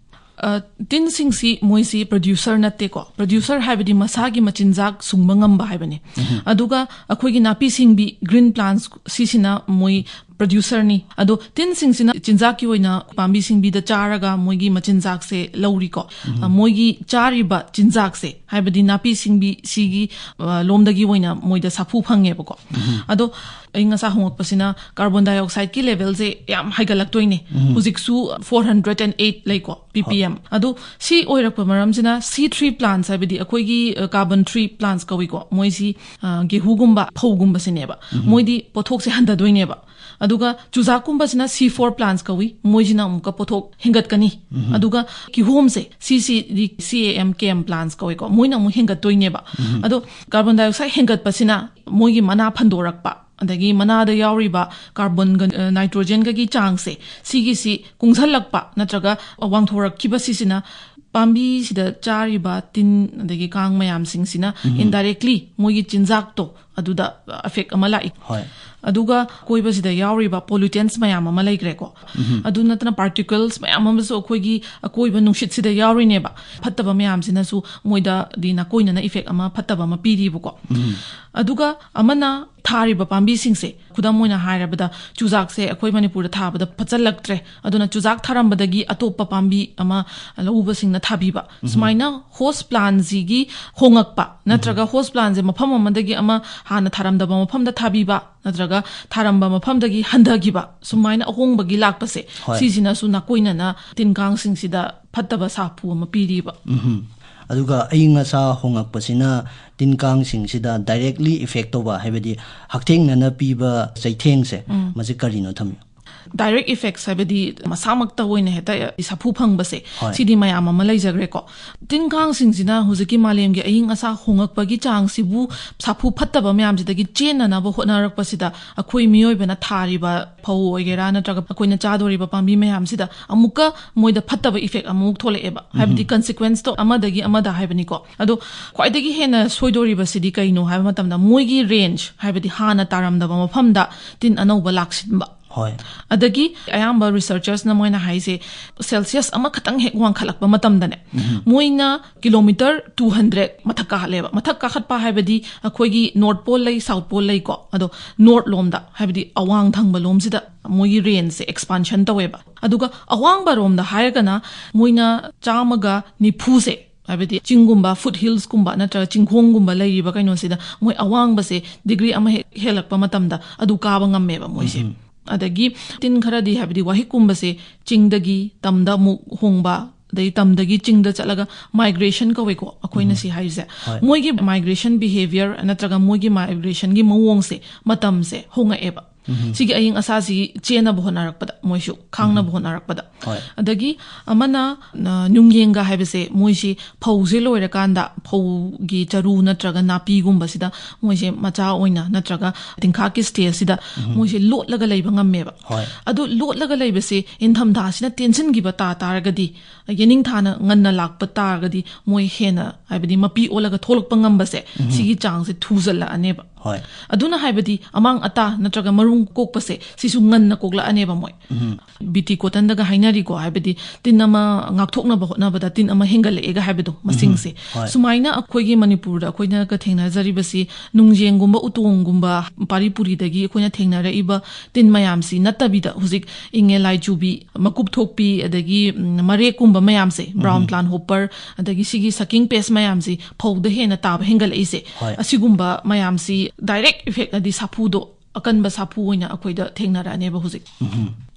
ꯑ, ꯇꯤꯟꯁꯤꯡꯁꯤ ꯃꯣꯏꯁꯤ producer ꯅꯠꯇꯦꯀꯣ꯫ Producer ꯍꯥꯏꯕꯗꯤ ꯃꯁꯥꯒꯤ ꯃꯆꯤꯟꯖꯥꯛ ꯁꯨꯡꯕ ꯉꯝꯕ ꯍꯥꯏꯕꯅꯤ꯫ ꯎꯝ꯫ ꯑꯗꯨꯒ ꯑꯩꯈꯣꯏꯒꯤ ꯅꯥꯄꯤ ꯁꯤꯡꯕꯤ, green plants, ꯁꯤꯁꯤꯅ ꯃꯣꯏ producer ꯅꯤ꯫ ꯑꯗꯣ ꯇꯤꯟꯁꯤꯡꯁꯤꯅ ꯆꯤꯟꯖꯥꯛꯀꯤ ꯑꯣꯏꯅ ꯄꯥꯝꯕꯤ ꯁꯤꯡꯕꯤꯗ ꯆꯥꯔꯒ ꯃꯣꯏꯒꯤ ꯃꯆꯤꯟꯖꯥꯛꯁꯦ ꯂꯧꯔꯤꯀꯣ꯫ ꯎꯝ꯫ ꯑ, ꯃꯣꯏꯒꯤ ꯆꯥꯔꯤꯕ ꯆꯤꯟꯖꯥꯛꯁꯦ, ꯍꯥꯏꯕꯗꯤ ꯅꯥꯄꯤ ꯁꯤꯡꯕꯤ ꯁꯤꯒꯤ, ꯑ, ꯂꯣꯝꯗꯒꯤ ꯑꯣꯏꯅ ꯃꯣꯏꯗ ꯁꯥꯐꯨ ꯐꯪꯉꯦꯕꯀꯣ꯫ ꯎꯝ꯫ ꯑꯗꯣ ꯑꯏꯪ ꯑꯁꯥ ꯍꯣꯡꯉꯛꯄꯁꯤꯅ carbon dioxide ꯀꯤ level ꯁꯦ ꯌꯥꯝ ꯍꯥꯏꯒꯠꯂꯛꯇꯣꯏꯅꯦ꯫ ꯎꯝ꯫ ꯍꯧꯖꯤꯛꯁꯨ four hundred and eight ꯂꯩꯀꯣ, ppm꯫ ꯍꯣꯏ꯫ ꯑꯗꯣ ꯁꯤ ꯑꯣꯏꯔꯛꯄ ꯃꯔꯝꯁꯤꯅ C three plants, ꯍꯥꯏꯕꯗꯤ ꯑꯩꯈꯣꯏꯒꯤ, ꯑ, carbon three plants ꯀꯧꯏꯀꯣ, ꯃꯣꯏꯁꯤ, ꯑ, ꯒꯦꯍꯨꯒꯨꯝꯕ, ꯐꯧꯒꯨꯝꯕꯁꯤꯅꯦꯕ꯫ ꯎꯝ꯫ ꯃꯣꯏꯗꯤ ꯄꯣꯠꯊꯣꯛꯁꯦ ꯍꯟꯊꯗꯣꯏꯅꯦꯕ꯫ ꯑꯗꯨꯒ ꯆꯨꯖꯥꯛꯀꯨꯝꯕꯁꯤꯅ C four plants ꯀꯧꯏ, ꯃꯣꯏꯁꯤꯅ ꯑꯃꯨꯛꯀ ꯄꯣꯠꯊꯣꯛ ꯍꯦꯟꯒꯠꯀꯅꯤ꯫ ꯎꯝ꯫ ꯑꯗꯨꯒ ꯀꯤꯍꯣꯝꯁꯦ, ꯁꯤꯁꯤꯗꯤ CAM, KM plants ꯀꯧꯏꯀꯣ, ꯃꯣꯏꯅ ꯑꯃꯨꯛ ꯍꯦꯟꯒꯠꯇꯣꯏꯅꯦꯕ꯫ ꯎꯝ꯫ ꯑꯗꯣ carbon dioxide ꯍꯦꯟꯒꯠꯄꯁꯤꯅ ꯃꯣꯏꯒꯤ ꯃꯅꯥ ꯐꯟꯗꯣꯔꯛꯄ, ꯑꯗꯒꯤ ꯃꯅꯥꯗ ꯌꯥꯎꯔꯤꯕ carbon ꯒ, ꯑ, nitrogen ꯒꯒꯤ ꯆꯥꯡꯁꯦ, ꯁꯤꯒꯤꯁꯤ ꯀꯨꯡꯁꯜꯂꯛꯄ ꯅꯠꯇ꯭ꯔꯒ ꯋꯥꯡꯊꯣꯔꯛꯈꯤꯕ ꯁꯤꯁꯤꯅ ꯄꯥꯝꯕꯤꯁꯤꯗ ꯆꯥꯔꯤꯕ ꯇꯤꯟ ꯑꯗꯒꯤ ꯀꯥꯡ ꯃꯌꯥꯝꯁꯤꯡꯁꯤꯅ ꯎꯝ꯫ Indirectly ꯃꯣꯏꯒꯤ ꯆꯤꯟꯖꯥꯛꯇꯣ ꯑꯗꯨꯗ effect ꯑꯃ ꯂꯥꯛꯏ꯫ ꯍꯣꯏ꯫ ꯑꯗꯨꯒ ꯑꯀꯣꯏꯕꯁꯤꯗ ꯌꯥꯎꯔꯤꯕ pollutants ꯃꯌꯥꯝ ꯑꯃ ꯂꯩꯈ꯭ꯔꯦꯀꯣ꯫ ꯎꯝ꯫ ꯑꯗꯨ ꯅꯠꯇꯅ particles ꯃꯌꯥꯝ ꯑꯃꯁꯨ ꯑꯩꯈꯣꯏꯒꯤ ꯑꯀꯣꯏꯕ ꯅꯨꯡꯁꯤꯠꯁꯤꯗ ꯌꯥꯎꯔꯤꯅꯦꯕ꯫ ꯐꯠꯇꯕ ꯃꯌꯥꯝꯁꯤꯅꯁꯨ ꯃꯣꯏꯗꯗꯤ ꯅꯥꯀꯣꯏꯅꯅ effect ꯑꯃ ꯐꯠꯇꯕ ꯑꯃ ꯄꯤꯔꯤꯕꯀꯣ꯫ ꯎꯝ꯫ ꯑꯗꯨꯒ ꯑꯃꯅ ꯊꯥꯔꯤꯕ ꯄꯥꯝꯕꯤꯁꯤꯡꯁꯦ, ꯈꯨꯗꯝ ꯑꯣꯏꯅ ꯍꯥꯏꯔꯕꯗ ꯆꯨꯖꯥꯛꯁꯦ ꯑꯩꯈꯣꯏ ꯃꯅꯤꯄꯨꯔꯗ ꯊꯥꯕꯗ ꯐꯠꯆꯜꯂꯛꯇ꯭ꯔꯦ, ꯑꯗꯨꯅ ꯆꯨꯖꯥꯛ ꯊꯥꯔꯝꯕꯗꯒꯤ ꯑꯇꯣꯞꯄ ꯄꯥꯝꯕꯤ ꯑꯃ ꯂꯧꯎꯕꯁꯤꯡꯅ ꯊꯥꯕꯤꯕ, ꯎꯝ꯫ ꯁꯨꯃꯥꯏꯅ host plant ꯁꯤꯒꯤ ꯍꯣꯉꯛꯄ ꯅꯠꯇ꯭ꯔꯒ host plant ꯁꯦ ꯃꯐꯝ ꯑꯃꯗꯒꯤ ꯑꯃ ꯍꯥꯟꯅ ꯊꯥꯔꯝꯗꯕ ꯃꯐꯝꯗ ꯊꯥꯕꯤꯕ ꯅꯠꯇ꯭ꯔꯒ ꯊꯥꯔꯝꯕ ꯃꯐꯝꯗꯒꯤ ꯍꯟꯊꯈꯤꯕ, ꯁꯨꯃꯥꯏꯅ ꯑꯍꯣꯡꯕꯒꯤ ꯂꯥꯛꯄꯁꯦ, ꯍꯣꯏ꯫ ꯁꯤꯁꯤꯅꯁꯨ ꯅꯥꯀꯣꯏꯅꯅ ꯇꯤꯟ ꯀꯥꯡꯁꯤꯡꯁꯤꯗ ꯐꯠꯇꯕ ꯁꯥꯐꯨ ꯑꯃ ꯄꯤꯔꯤꯕ꯫ ꯎꯝ꯫ ꯑꯗꯨꯒ ꯑꯏꯪ ꯑꯁꯥ ꯍꯣꯉꯛꯄꯁꯤꯅ ꯇꯤꯟ ꯀꯥꯡꯁꯤꯡꯁꯤꯗ directly effect ꯇꯧꯕ, ꯍꯥꯏꯕꯗꯤ ꯍꯛꯊꯦꯡꯅꯅ ꯄꯤꯕ ꯆꯩꯊꯦꯡꯁꯦ, ꯎꯝ꯫ ꯃꯁꯤ ꯀꯔꯤꯅꯣ ꯊꯝꯕꯤꯌꯨ? ꯗꯥꯏꯔꯦꯛ ꯏꯐꯦꯛꯁ ꯍꯥꯏꯕꯗꯤ ꯃꯁꯥꯃꯛꯇ ꯑꯣꯏꯅ ꯍꯦꯛꯇ ꯁꯥꯐꯨ ꯐꯪꯕꯁꯦ, ꯍꯣꯏ꯫ ꯁꯤꯗꯤ ꯃꯌꯥꯝ ꯑꯃ ꯂꯩꯖꯈ꯭ꯔꯦꯀꯣ꯫ ꯇꯤꯟ ꯀꯥꯡꯁꯤꯡꯁꯤꯅ ꯍꯧꯖꯤꯛꯀꯤ ꯃꯥꯂꯦꯝꯒꯤ ꯑꯏꯪ ꯑꯁꯥ ꯍꯣꯉꯛꯄꯒꯤ ꯆꯥꯡꯁꯤꯕꯨ ꯁꯥꯐꯨ ꯐꯠꯇꯕ ꯃꯌꯥꯝꯁꯤꯗꯒꯤ ꯆꯦꯟꯅꯅꯕ ꯍꯣꯠꯅꯔꯛꯄꯁꯤꯗ ꯑꯩꯈꯣꯏ ꯃꯤꯑꯣꯏꯕꯅ ꯊꯥꯔꯤꯕ ꯐꯧ ꯑꯣꯏꯒꯦꯔꯥ ꯅꯠꯇ꯭ꯔꯒ ꯑꯩꯈꯣꯏꯅ ꯆꯥꯗꯣꯔꯤꯕ ꯄꯥꯝꯕꯤ ꯃꯌꯥꯝꯁꯤꯗ ꯑꯃꯨꯛꯀ ꯃꯣꯏꯗ ꯐꯠꯇꯕ ꯏꯐꯦꯛ ꯑꯃꯨꯛ ꯊꯣꯛꯂꯛꯑꯦꯕ꯫ ꯍꯥꯏꯕꯗꯤ ꯀꯟꯁꯤꯀ꯭ꯋꯦꯟꯁꯇꯣ ꯑꯃꯗꯒꯤ ꯑꯃꯗ ꯍꯥꯏꯕꯅꯤꯀꯣ꯫ ꯑꯗꯣ ꯈ꯭ꯋꯥꯏꯗꯒꯤ ꯍꯦꯟꯅ ꯁꯣꯏꯗꯣꯔꯤꯕꯁꯤꯗꯤ ꯀꯩꯅꯣ ꯍꯥꯏꯕ ꯃꯇꯝꯗ ꯃꯣꯏꯒꯤ ꯔꯦꯟꯖ, ꯍꯥꯏꯕꯗꯤ ꯍꯥꯟꯅ ꯇꯥꯔꯝꯗꯕ ꯃꯐꯝꯗ ꯇꯤꯟ ꯑꯅꯧꯕ ꯂꯥꯛꯁꯤꯟꯕ꯫ ꯍꯣꯏ꯫ ꯑꯗꯒꯤ ꯑꯌꯥꯝꯕ ꯔꯤꯁꯔꯆꯔꯁꯅ ꯃꯣꯏꯅ ꯍꯥꯏꯁꯦ, ꯁꯦꯜꯁꯤꯌꯁ ꯑꯃꯈꯛꯇꯪ ꯍꯦꯛ ꯋꯥꯡꯈꯠꯂꯛꯄ ꯃꯇꯝꯗꯅꯦ, ꯃꯣꯏꯅ ꯀꯤꯂꯣꯃꯤꯇꯔ ꯇꯨ ꯍꯟꯗ꯭ꯔꯦꯠ ꯃꯊꯛ ꯀꯥꯈꯠꯂꯦꯕ꯫ ꯃꯊꯛ ꯀꯥꯈꯠꯄ ꯍꯥꯏꯕꯗꯤ ꯑꯩꯈꯣꯏꯒꯤ ꯅꯣꯔꯠ ꯄꯣꯜ ꯂꯩ, ꯁꯥꯎꯠ ꯄꯣꯜ ꯂꯩꯀꯣ꯫ ꯑꯗꯣ ꯅꯣꯔꯠ ꯂꯣꯝꯗ, ꯍꯥꯏꯕꯗꯤ ꯑꯋꯥꯡ ꯊꯪꯕ ꯂꯣꯝꯁꯤꯗ ꯃꯣꯏꯒꯤ ꯔꯦꯟꯖꯁꯦ ꯑꯦꯛꯁꯄꯥꯟꯁꯟ ꯇꯧꯋꯦꯕ꯫ ꯑꯗꯨꯒ ꯑꯋꯥꯡꯕ ꯔꯣꯝꯗ ꯍꯥꯏꯔꯒꯅ ꯃꯣꯏꯅ ꯆꯥꯝꯃꯒ ꯅꯤꯐꯨꯁꯦ, ꯍꯥꯏꯕꯗꯤ ꯆꯤꯡꯒꯨꯝꯕ, ꯐꯨꯠ ꯍꯤꯜꯁꯀꯨꯝꯕ ꯅꯠꯇ꯭ꯔꯒ ꯆꯤꯡꯈꯣꯡꯒꯨꯝꯕ ꯂꯩꯔꯤꯕ ꯀꯩꯅꯣꯁꯤꯗ ꯃꯣꯏ ꯑꯋꯥꯡꯕꯁꯦ ꯗꯤꯒ꯭ꯔꯤ ꯑꯃ ꯍꯦꯛ ꯍꯦꯜꯂꯛꯄ ꯃꯇꯝꯗ ꯑꯗꯨ ꯀꯥꯕ ꯉꯝꯃꯦꯕ ꯃꯣꯏꯁꯦ꯫ ꯑꯗꯒꯤ ꯇꯤꯟ ꯈꯔꯗꯤ, ꯍꯥꯏꯕꯗꯤ ꯋꯥꯍꯤꯛꯀꯨꯝꯕꯁꯦ, ꯆꯤꯡꯗꯒꯤ ꯇꯝꯗ ꯑꯃꯨꯛ ꯍꯣꯡꯕ, ꯑꯗꯩ ꯇꯝꯗꯒꯤ ꯆꯤꯡꯗ ꯆꯠꯂꯒ ꯃꯥꯏꯒ꯭ꯔꯦꯁꯟ ꯀꯧꯋꯦꯀꯣ ꯑꯩꯈꯣꯏꯅ ꯁꯤ ꯍꯥꯏꯔꯤꯁꯦ꯫ ꯍꯣꯏ꯫ ꯃꯣꯏꯒꯤ ꯃꯥꯏꯒ꯭ꯔꯦꯁꯟ ꯕꯤꯍꯦꯕꯤꯌꯔ ꯅꯠꯇ꯭ꯔꯒ ꯃꯣꯏꯒꯤ ꯃꯥꯏꯒ꯭ꯔꯦꯁꯟꯒꯤ ꯃꯑꯣꯡꯁꯦ, ꯃꯇꯝꯁꯦ ꯍꯣꯡꯉꯛꯑꯦꯕ꯫ ꯁꯤꯒꯤ ꯑꯏꯪ ꯑꯁꯥꯁꯤ ꯆꯦꯟꯅꯕ ꯍꯣꯠꯅꯔꯛꯄꯗ, ꯃꯣꯏꯁꯨ ꯈꯥꯡꯅꯕ ꯍꯣꯠꯅꯔꯛꯄꯗ꯫ ꯍꯣꯏ꯫ ꯑꯗꯒꯤ ꯑꯃꯅ, ꯑ, ꯅꯨꯡꯌꯦꯡꯒ ꯍꯥꯏꯕꯁꯦ, ꯃꯣꯏꯁꯤ ꯐꯧꯁꯦ ꯂꯣꯏꯔꯀꯥꯟꯗ ꯐꯧꯒꯤ ꯆꯔꯨ ꯅꯠꯇ꯭ꯔꯒ ꯅꯥꯄꯤꯒꯨꯝꯕꯁꯤꯗ ꯃꯣꯏꯁꯦ ꯃꯆꯥ ꯑꯣꯏꯅ ꯅꯠꯇ꯭ꯔꯒ ꯇꯤꯟꯈꯥꯛꯀꯤ ꯁ꯭ꯇꯦꯖꯁꯤꯗ ꯃꯣꯏꯁꯦ ꯂꯣꯠꯂꯒ ꯂꯩꯕ ꯉꯝꯃꯦꯕ꯫ ꯍꯣꯏ꯫ ꯑꯗꯨ ꯂꯣꯠꯂꯒ ꯂꯩꯕꯁꯦ ꯏꯟꯊꯝꯊꯥꯁꯤꯅ ꯇꯦꯟꯁꯤꯟꯈꯤꯕ ꯇꯥ ꯇꯥꯔꯒꯗꯤ, ꯌꯦꯅꯤꯡꯊꯥꯅ ꯉꯟꯅ ꯂꯥꯛꯄ ꯇꯥꯔꯒꯗꯤ, ꯃꯣꯏ ꯍꯦꯟꯅ, ꯍꯥꯏꯕꯗꯤ ꯃꯄꯤ ꯑꯣꯜꯂꯒ ꯊꯣꯛꯂꯛꯄ ꯉꯝꯕꯁꯦ, ꯁꯤꯒꯤ ꯆꯥꯡꯁꯦ ꯊꯨꯖꯜꯂꯛꯑꯅꯦꯕ꯫ ꯍꯣꯏ꯫ ꯑꯗꯨꯅ ꯍꯥꯏꯕꯗꯤ ꯑꯃꯥꯡ ꯑꯇꯥ ꯅꯠꯇ꯭ꯔꯒ ꯃꯔꯨꯝ ꯀꯣꯛꯄꯁꯦ, ꯁꯤꯁꯨ ꯉꯟꯅ ꯀꯣꯛꯂꯛꯑꯅꯦꯕ ꯃꯣꯏ꯫ ꯕꯤ ꯇꯤ ꯀꯣꯇꯟꯗꯒ ꯍꯥꯏꯅꯔꯤꯀꯣ, ꯍꯥꯏꯕꯗꯤ ꯇꯤꯟ ꯑꯃ ꯉꯥꯛꯊꯣꯛꯅꯕ ꯍꯣꯠꯅꯕꯗ ꯇꯤꯟ ꯑꯃ ꯍꯦꯟꯒꯠꯂꯛꯑꯦꯒ ꯍꯥꯏꯕꯗꯣ, ꯃꯁꯤꯡꯁꯦ꯫ ꯍꯣꯏ꯫ ꯁꯨꯃꯥꯏꯅ ꯑꯩꯈꯣꯏꯒꯤ ꯃꯅꯤꯄꯨꯔꯗ ꯑꯩꯈꯣꯏꯅꯒ ꯊꯦꯡꯅꯖꯔꯤꯕꯁꯤ, ꯅꯨꯡꯖꯦꯡꯒꯨꯝꯕ, ꯎꯇꯣꯡꯒꯨꯝꯕ, ꯄꯥꯔꯤ ꯄꯨꯔꯤꯗꯒꯤ ꯑꯩꯈꯣꯏꯅ ꯊꯦꯡꯅꯔꯛꯏꯕ ꯇꯤꯟ ꯃꯌꯥꯝꯁꯤ ꯅꯠꯇꯕꯤꯗ, ꯍꯧꯖꯤꯛ ꯏꯉꯦ ꯂꯥꯏꯆꯨꯕꯤ, ꯃꯀꯨꯞ ꯊꯣꯛꯄꯤ, ꯑꯗꯒꯤ, ꯎꯝ, ꯃꯔꯦꯛꯀꯨꯝꯕ ꯃꯌꯥꯝꯁꯦ, ꯕ꯭ꯔꯥꯎꯟ ꯄ꯭ꯂꯥꯟ ꯍꯣꯄꯔ, ꯑꯗꯒꯤ ꯁꯤꯒꯤ ꯁꯀꯤꯡ ꯄꯦꯁ ꯃꯌꯥꯝꯁꯤ ꯐꯧꯗ ꯍꯦꯟꯅ ꯇꯥꯕ ꯍꯦꯟꯒꯠꯂꯛꯏꯁꯦ, ꯍꯣꯏ꯫ ꯑꯁꯤꯒꯨꯝꯕ ꯃꯌꯥꯝꯁꯤ ꯗꯥꯏꯔꯦꯛ ꯏꯐꯦꯛ, ꯍꯥꯏꯗꯤ ꯁꯥꯐꯨꯗꯣ, ꯑꯀꯟꯕ ꯁꯥꯐꯨ ꯑꯣꯏꯅ ꯑꯩꯈꯣꯏꯗ ꯊꯦꯡꯅꯔꯛꯑꯅꯦꯕ ꯍꯧꯖꯤꯛ꯫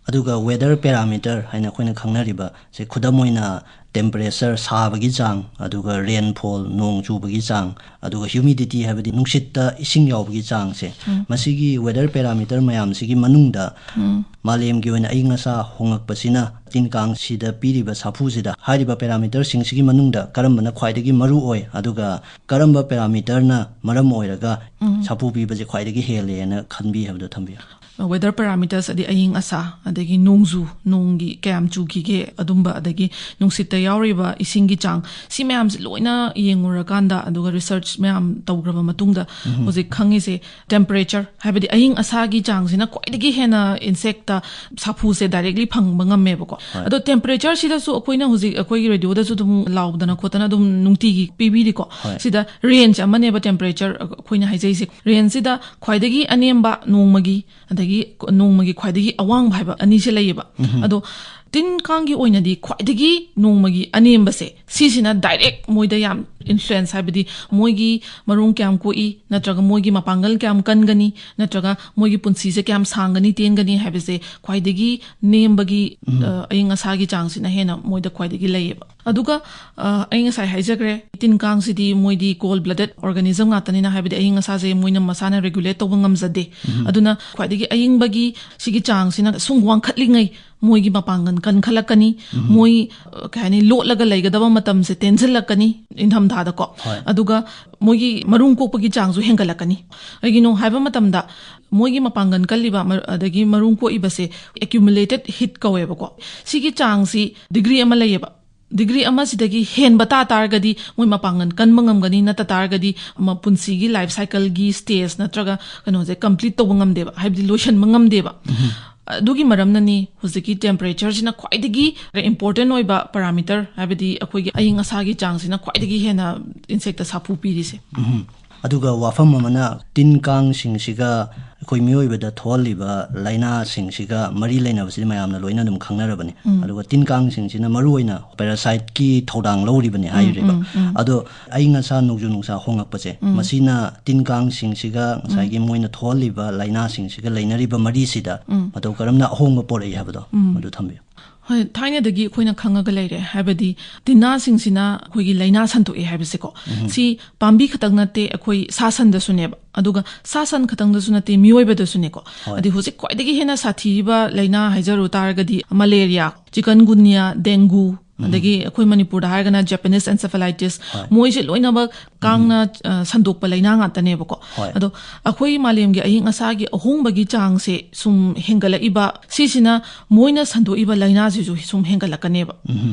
ꯑꯗꯨꯒ weather parameter ꯍꯥꯏꯅ ꯑꯩꯈꯣꯏꯅ ꯈꯪꯅꯔꯤꯕ ꯁꯦ, ꯈꯨꯗꯝ ꯑꯣꯏꯅ temperature, ꯁꯥꯕꯒꯤ ꯆꯥꯡ, ꯑꯗꯨꯒ rainfall, ꯅꯣꯡ ꯆꯨꯕꯒꯤ ꯆꯥꯡ, ꯑꯗꯨꯒ humidity ꯍꯥꯏꯕꯗꯤ ꯅꯨꯡꯁꯤꯠꯇ ꯏꯁꯤꯡ ꯌꯥꯎꯕꯒꯤ ꯆꯥꯡꯁꯦ, ꯃꯁꯤꯒꯤ weather parameter ꯃꯌꯥꯝꯁꯤꯒꯤ ꯃꯅꯨꯡꯗ ꯃꯥꯂꯦꯝꯒꯤ ꯑꯣꯏꯅ ꯑꯏꯪ ꯑꯁꯥ ꯍꯣꯉꯛꯄꯁꯤꯅ ꯇꯤꯟ ꯀꯥꯡꯁꯤꯗ ꯄꯤꯔꯤꯕ ꯁꯥꯐꯨꯁꯤꯗ ꯍꯥꯏꯔꯤꯕ parameterꯁꯤꯡꯁꯤꯒꯤ ꯃꯅꯨꯡꯗ ꯀꯔꯝꯕꯅ ꯈ꯭ꯋꯥꯏꯗꯒꯤ ꯃꯔꯨ ꯑꯣꯏ, ꯑꯗꯨꯒ ꯀꯔꯝꯕ parameterꯅ ꯃꯔꯝ ꯑꯣꯏꯔꯒ ꯁꯥꯐꯨ ꯄꯤꯕꯁꯦ ꯈ꯭ꯋꯥꯏꯗꯒꯤ ꯍꯦꯜꯂꯦꯅ ꯈꯟꯕꯤ ꯍꯥꯏꯕꯗꯣ ꯊꯝꯕꯤꯌꯨ꯫ Weather parameters ꯑꯗꯩ ꯑꯏꯪ ꯑꯁꯥ, ꯑꯗꯒꯤ ꯅꯣꯡꯖꯨ, ꯅꯣꯡꯒꯤ ꯀꯌꯥꯝ ꯆꯨꯈꯤꯒꯦ, ꯑꯗꯨꯝꯕ, ꯑꯗꯒꯤ ꯅꯨꯡꯁꯤꯠꯇ ꯌꯥꯎꯔꯤꯕ ꯏꯁꯤꯡꯒꯤ ꯆꯥꯡ, ꯁꯤ ꯃꯌꯥꯝꯁꯦ ꯂꯣꯏꯅ ꯌꯦꯡꯉꯨꯔꯀꯥꯟꯗ, ꯑꯗꯨꯒ research ꯃꯌꯥꯝ ꯇꯧꯈ꯭ꯔꯕ ꯃꯇꯨꯡꯗ ꯍꯧꯖꯤꯛ ꯈꯪꯉꯤꯁꯦ temperature, ꯍꯥꯏꯕꯗꯤ ꯑꯏꯪ ꯑꯁꯥꯒꯤ ꯆꯥꯡꯁꯤꯅ ꯈ꯭ꯋꯥꯏꯗꯒꯤ ꯍꯦꯟꯅ insectꯇ ꯁꯥꯐꯨꯁꯦ directly ꯐꯪꯕ ꯉꯝꯃꯦꯕꯀꯣ꯫ ꯑꯗꯣ temperatureꯁꯤꯗꯁꯨ ꯑꯩꯈꯣꯏꯅ ꯍꯧꯖꯤꯛ ꯑꯩꯈꯣꯏꯒꯤ radioꯗꯁꯨ ꯑꯗꯨꯝ ꯂꯥꯎꯗꯅ ꯈꯣꯠꯇꯅ ꯑꯗꯨꯝ ꯅꯨꯡꯇꯤꯒꯤ ꯄꯤꯕꯤꯔꯤꯀꯣ꯫ ꯁꯤꯗ range ꯑꯃꯅꯦꯕ temperature ꯑꯩꯈꯣꯏꯅ ꯍꯥꯏꯖꯩꯁꯦ꯫ Rangeꯁꯤꯗ ꯈ꯭ꯋꯥꯏꯗꯒꯤ ꯑꯅꯦꯝꯕ ꯅꯣꯡꯃꯒꯤ, ꯑꯗꯒꯤ ꯅꯣꯡꯃꯒꯤ ꯈ꯭ꯋꯥꯏꯗꯒꯤ ꯑꯋꯥꯡꯕ ꯍꯥꯏꯕ ꯑꯅꯤꯁꯦ ꯂꯩꯌꯦꯕ꯫ ꯑꯗꯣ ꯇꯤꯟ ꯀꯥꯡꯒꯤ ꯑꯣꯏꯅꯗꯤ ꯈ꯭ꯋꯥꯏꯗꯒꯤ ꯅꯣꯡꯃꯒꯤ ꯑꯅꯦꯝꯕꯁꯦ, ꯁꯤꯁꯤꯅ direct ꯃꯣꯏꯗ ꯌꯥꯝ influence, ꯍꯥꯏꯕꯗꯤ ꯃꯣꯏꯒꯤ ꯃꯔꯨꯝ ꯀꯌꯥꯝ ꯀꯣꯛꯏ, ꯅꯠꯇ꯭ꯔꯒ ꯃꯣꯏꯒꯤ ꯃꯄꯥꯡꯒꯜ ꯀꯌꯥꯝ ꯀꯟꯒꯅꯤ, ꯅꯠꯇ꯭ꯔꯒ ꯃꯣꯏꯒꯤ ꯄꯨꯟꯁꯤꯁꯦ ꯀꯌꯥꯝ ꯁꯥꯡꯒꯅꯤ, ꯇꯦꯟꯒꯅꯤ ꯍꯥꯏꯕꯁꯦ ꯈ꯭ꯋꯥꯏꯗꯒꯤ ꯅꯦꯝꯕꯒꯤ, ꯑ, ꯑꯏꯪ ꯑꯁꯥꯒꯤ ꯆꯥꯡꯁꯤꯅ ꯍꯦꯟꯅ ꯃꯣꯏꯗ ꯈ꯭ꯋꯥꯏꯗꯒꯤ ꯂꯩꯌꯦꯕ꯫ ꯑꯗꯨꯒ, ꯑ, ꯑꯩ ꯉꯁꯥꯏ ꯍꯥꯏꯖꯈ꯭ꯔꯦ, ꯇꯤꯟ ꯀꯥꯡꯁꯤꯗꯤ ꯃꯣꯏꯗꯤ cold blooded organism ꯉꯥꯛꯇꯅꯤꯅ, ꯍꯥꯏꯕꯗꯤ ꯑꯏꯪ ꯑꯁꯥꯁꯦ ꯃꯣꯏꯅ ꯃꯁꯥꯅ regulate ꯇꯧꯕ ꯉꯝꯖꯗꯦ꯫ ꯑꯗꯨꯅ ꯈ꯭ꯋꯥꯏꯗꯒꯤ ꯑꯏꯪꯕꯒꯤ ꯁꯤꯒꯤ ꯆꯥꯡꯁꯤꯅ ꯁꯨꯝ ꯋꯥꯡꯈꯠꯂꯤꯉꯩ ꯃꯣꯏꯒꯤ ꯃꯄꯥꯡꯒꯜ ꯀꯟꯈꯠꯂꯛꯀꯅꯤ꯫ ꯃꯣꯏ, ꯑ, ꯀꯩ ꯍꯥꯏꯅꯤ, ꯂꯣꯠꯂꯒ ꯂꯩꯒꯗꯕ ꯃꯇꯝꯁꯦ ꯇꯦꯟꯁꯤꯜꯂꯛꯀꯅꯤ ꯏꯪꯊꯝꯊꯥꯗꯀꯣ꯫ ꯑꯗꯨꯒ ꯃꯣꯏꯒꯤ ꯃꯔꯨꯝ ꯀꯣꯛꯄꯒꯤ ꯆꯥꯡꯁꯨ ꯍꯦꯟꯒꯠꯂꯛꯀꯅꯤ꯫ ꯀꯩꯒꯤꯅꯣ ꯍꯥꯏꯕ ꯃꯇꯝꯗ ꯃꯣꯏꯒꯤ ꯃꯄꯥꯡꯒꯜ ꯀꯜꯂꯤꯕ ꯃꯔ-, ꯑꯗꯒꯤ ꯃꯔꯨꯝ ꯀꯣꯛꯏꯕꯁꯦ accumulated heat ꯀꯧꯋꯦꯕꯀꯣ꯫ ꯁꯤꯒꯤ ꯆꯥꯡꯁꯤ degree ꯑꯃ ꯂꯩꯌꯦꯕ꯫ Degree ꯑꯃꯁꯤꯗꯒꯤ ꯍꯦꯟꯕ ꯇꯥ ꯇꯥꯔꯒꯗꯤ ꯃꯣꯏ ꯃꯄꯥꯡꯒꯜ ꯀꯟꯕ ꯉꯝꯒꯅꯤ, ꯅꯠꯇ ꯇꯥꯔꯒꯗꯤ ꯃ-, ꯄꯨꯟꯁꯤꯒꯤ life cycleꯒꯤ stage ꯅꯠꯇ꯭ꯔꯒ ꯀꯩꯅꯣꯁꯦ complete ꯇꯧꯕ ꯉꯝꯗꯦꯕ, ꯍꯥꯏꯕꯗꯤ ꯂꯣꯏꯁꯤꯟꯕ ꯉꯝꯗꯦꯕ꯫ ꯑꯗꯨꯒꯤ ꯃꯔꯝꯅꯅꯤ ꯍꯧꯖꯤꯛꯀꯤ temperatureꯁꯤꯅ ꯈ꯭ꯋꯥꯏꯗꯒꯤ important ꯑꯣꯏꯕ parameter, ꯍꯥꯏꯕꯗꯤ ꯑꯩꯈꯣꯏꯒꯤ ꯑꯏꯪ ꯑꯁꯥꯒꯤ ꯆꯥꯡꯁꯤꯅ ꯈ꯭ꯋꯥꯏꯗꯒꯤ ꯍꯦꯟꯅ insectꯇ ꯁꯥꯐꯨ ꯄꯤꯔꯤꯁꯦ꯫ ꯑꯗꯨꯒ ꯋꯥꯐꯝ ꯑꯃꯅ, ꯇꯤꯟ ꯀꯥꯡꯁꯤꯡꯁꯤꯒ ꯑꯩꯈꯣꯏ ꯃꯤꯑꯣꯏꯕꯗ ꯊꯣꯛꯍꯜꯂꯤꯕ ꯂꯥꯏꯅꯥꯁꯤꯡꯁꯤꯒ ꯃꯔꯤ ꯂꯩꯅꯕꯁꯤꯗꯤ ꯃꯌꯥꯝꯅ ꯂꯣꯏꯅ ꯑꯗꯨꯝ ꯈꯪꯅꯔꯕꯅꯤ꯫ ꯑꯗꯨꯒ ꯇꯤꯟ ꯀꯥꯡꯁꯤꯡꯁꯤꯅ ꯃꯔꯨꯑꯣꯏꯅ ꯄꯦꯔꯥꯁꯥꯏꯠꯀꯤ ꯊꯧꯗꯥꯡ ꯂꯧꯔꯤꯕꯅꯤ ꯍꯥꯏꯔꯤꯕ꯫ ꯑꯗꯣ ꯑꯏꯪ ꯑꯁꯥ, ꯅꯣꯡꯖꯨ ꯅꯨꯡꯁꯥ ꯍꯣꯡꯉꯛꯄꯁꯦ, ꯃꯁꯤꯅ ꯇꯤꯟ ꯀꯥꯡꯁꯤꯡꯁꯤꯒ ꯉꯁꯥꯏꯒꯤ ꯃꯣꯏꯅ ꯊꯣꯛꯍꯜꯂꯤꯕ ꯂꯥꯏꯅꯥꯁꯤꯡꯁꯤꯒ ꯂꯩꯅꯔꯤꯕ ꯃꯔꯤꯁꯤꯗ ꯃꯇꯧ ꯀꯔꯝꯅ ꯑꯍꯣꯡꯕ ꯄꯣꯔꯛꯏ ꯍꯥꯏꯕꯗꯣ, ꯃꯗꯨ ꯊꯝꯕꯤꯌꯨ꯫ ꯍꯣꯏ, ꯊꯥꯏꯅꯗꯒꯤ ꯑꯩꯈꯣꯏꯅ ꯈꯪꯉꯒ ꯂꯩꯔꯦ꯫ ꯍꯥꯏꯕꯗꯤ ꯇꯤꯟꯅꯥꯁꯤꯡꯁꯤꯅ ꯑꯩꯈꯣꯏꯒꯤ ꯂꯥꯏꯅꯥ ꯁꯟꯗꯣꯛꯑꯦ ꯍꯥꯏꯕꯁꯦꯀꯣ, ꯁꯤ ꯄꯥꯝꯕꯤ ꯈꯛꯇꯪ ꯅꯠꯇꯦ, ꯑꯩꯈꯣꯏ ꯁꯥ ꯁꯟꯗꯁꯨꯅꯦꯕ, ꯑꯗꯨꯒ ꯁꯥ ꯁꯟ ꯈꯛꯇꯪꯗꯁꯨ ꯅꯠꯇꯦ, ꯃꯤꯑꯣꯏꯕꯗꯁꯨꯅꯦꯀꯣ꯫ ꯍꯣꯏ꯫ ꯑꯗꯩ ꯍꯧꯖꯤꯛ ꯈ꯭ꯋꯥꯏꯗꯒꯤ ꯍꯦꯟꯅ ꯁꯥꯊꯤꯔꯤꯕ ꯂꯥꯏꯅꯥ ꯍꯥꯏꯖꯔꯨ ꯇꯥꯔꯒꯗꯤ ꯃꯂꯦꯔꯤꯌꯥ, ꯆꯤꯀꯟꯒꯨꯟꯌꯥ, ꯗꯦꯡꯒꯨ, ꯑꯗꯒꯤ ꯑꯩꯈꯣꯏ ꯃꯅꯤꯄꯨꯔꯗ ꯍꯥꯏꯔꯒꯅ Japanese encephalitis, ꯍꯣꯏ꯫ ꯃꯣꯏꯁꯦ ꯂꯣꯏꯅꯃꯛ ꯀꯥꯡꯅ ꯑ, ꯁꯟꯗꯣꯛꯄ ꯂꯥꯏꯅꯥ ꯉꯥꯛꯇꯅꯦꯕꯀꯣ꯫ ꯍꯣꯏ꯫ ꯑꯗꯣ ꯑꯩꯈꯣꯏ ꯃꯥꯂꯦꯝꯒꯤ ꯑꯏꯪ ꯑꯁꯥꯒꯤ ꯑꯍꯣꯡꯕꯒꯤ ꯆꯥꯡꯁꯦ ꯁꯨꯝ ꯍꯦꯟꯒꯠꯂꯛꯏꯕ, ꯁꯤꯁꯤꯅ ꯃꯣꯏꯅ ꯁꯟꯗꯣꯛꯏꯕ ꯂꯥꯏꯅꯥꯁꯤꯁꯨ ꯁꯨꯝ ꯍꯦꯟꯒꯠꯂꯛꯀꯅꯦꯕ꯫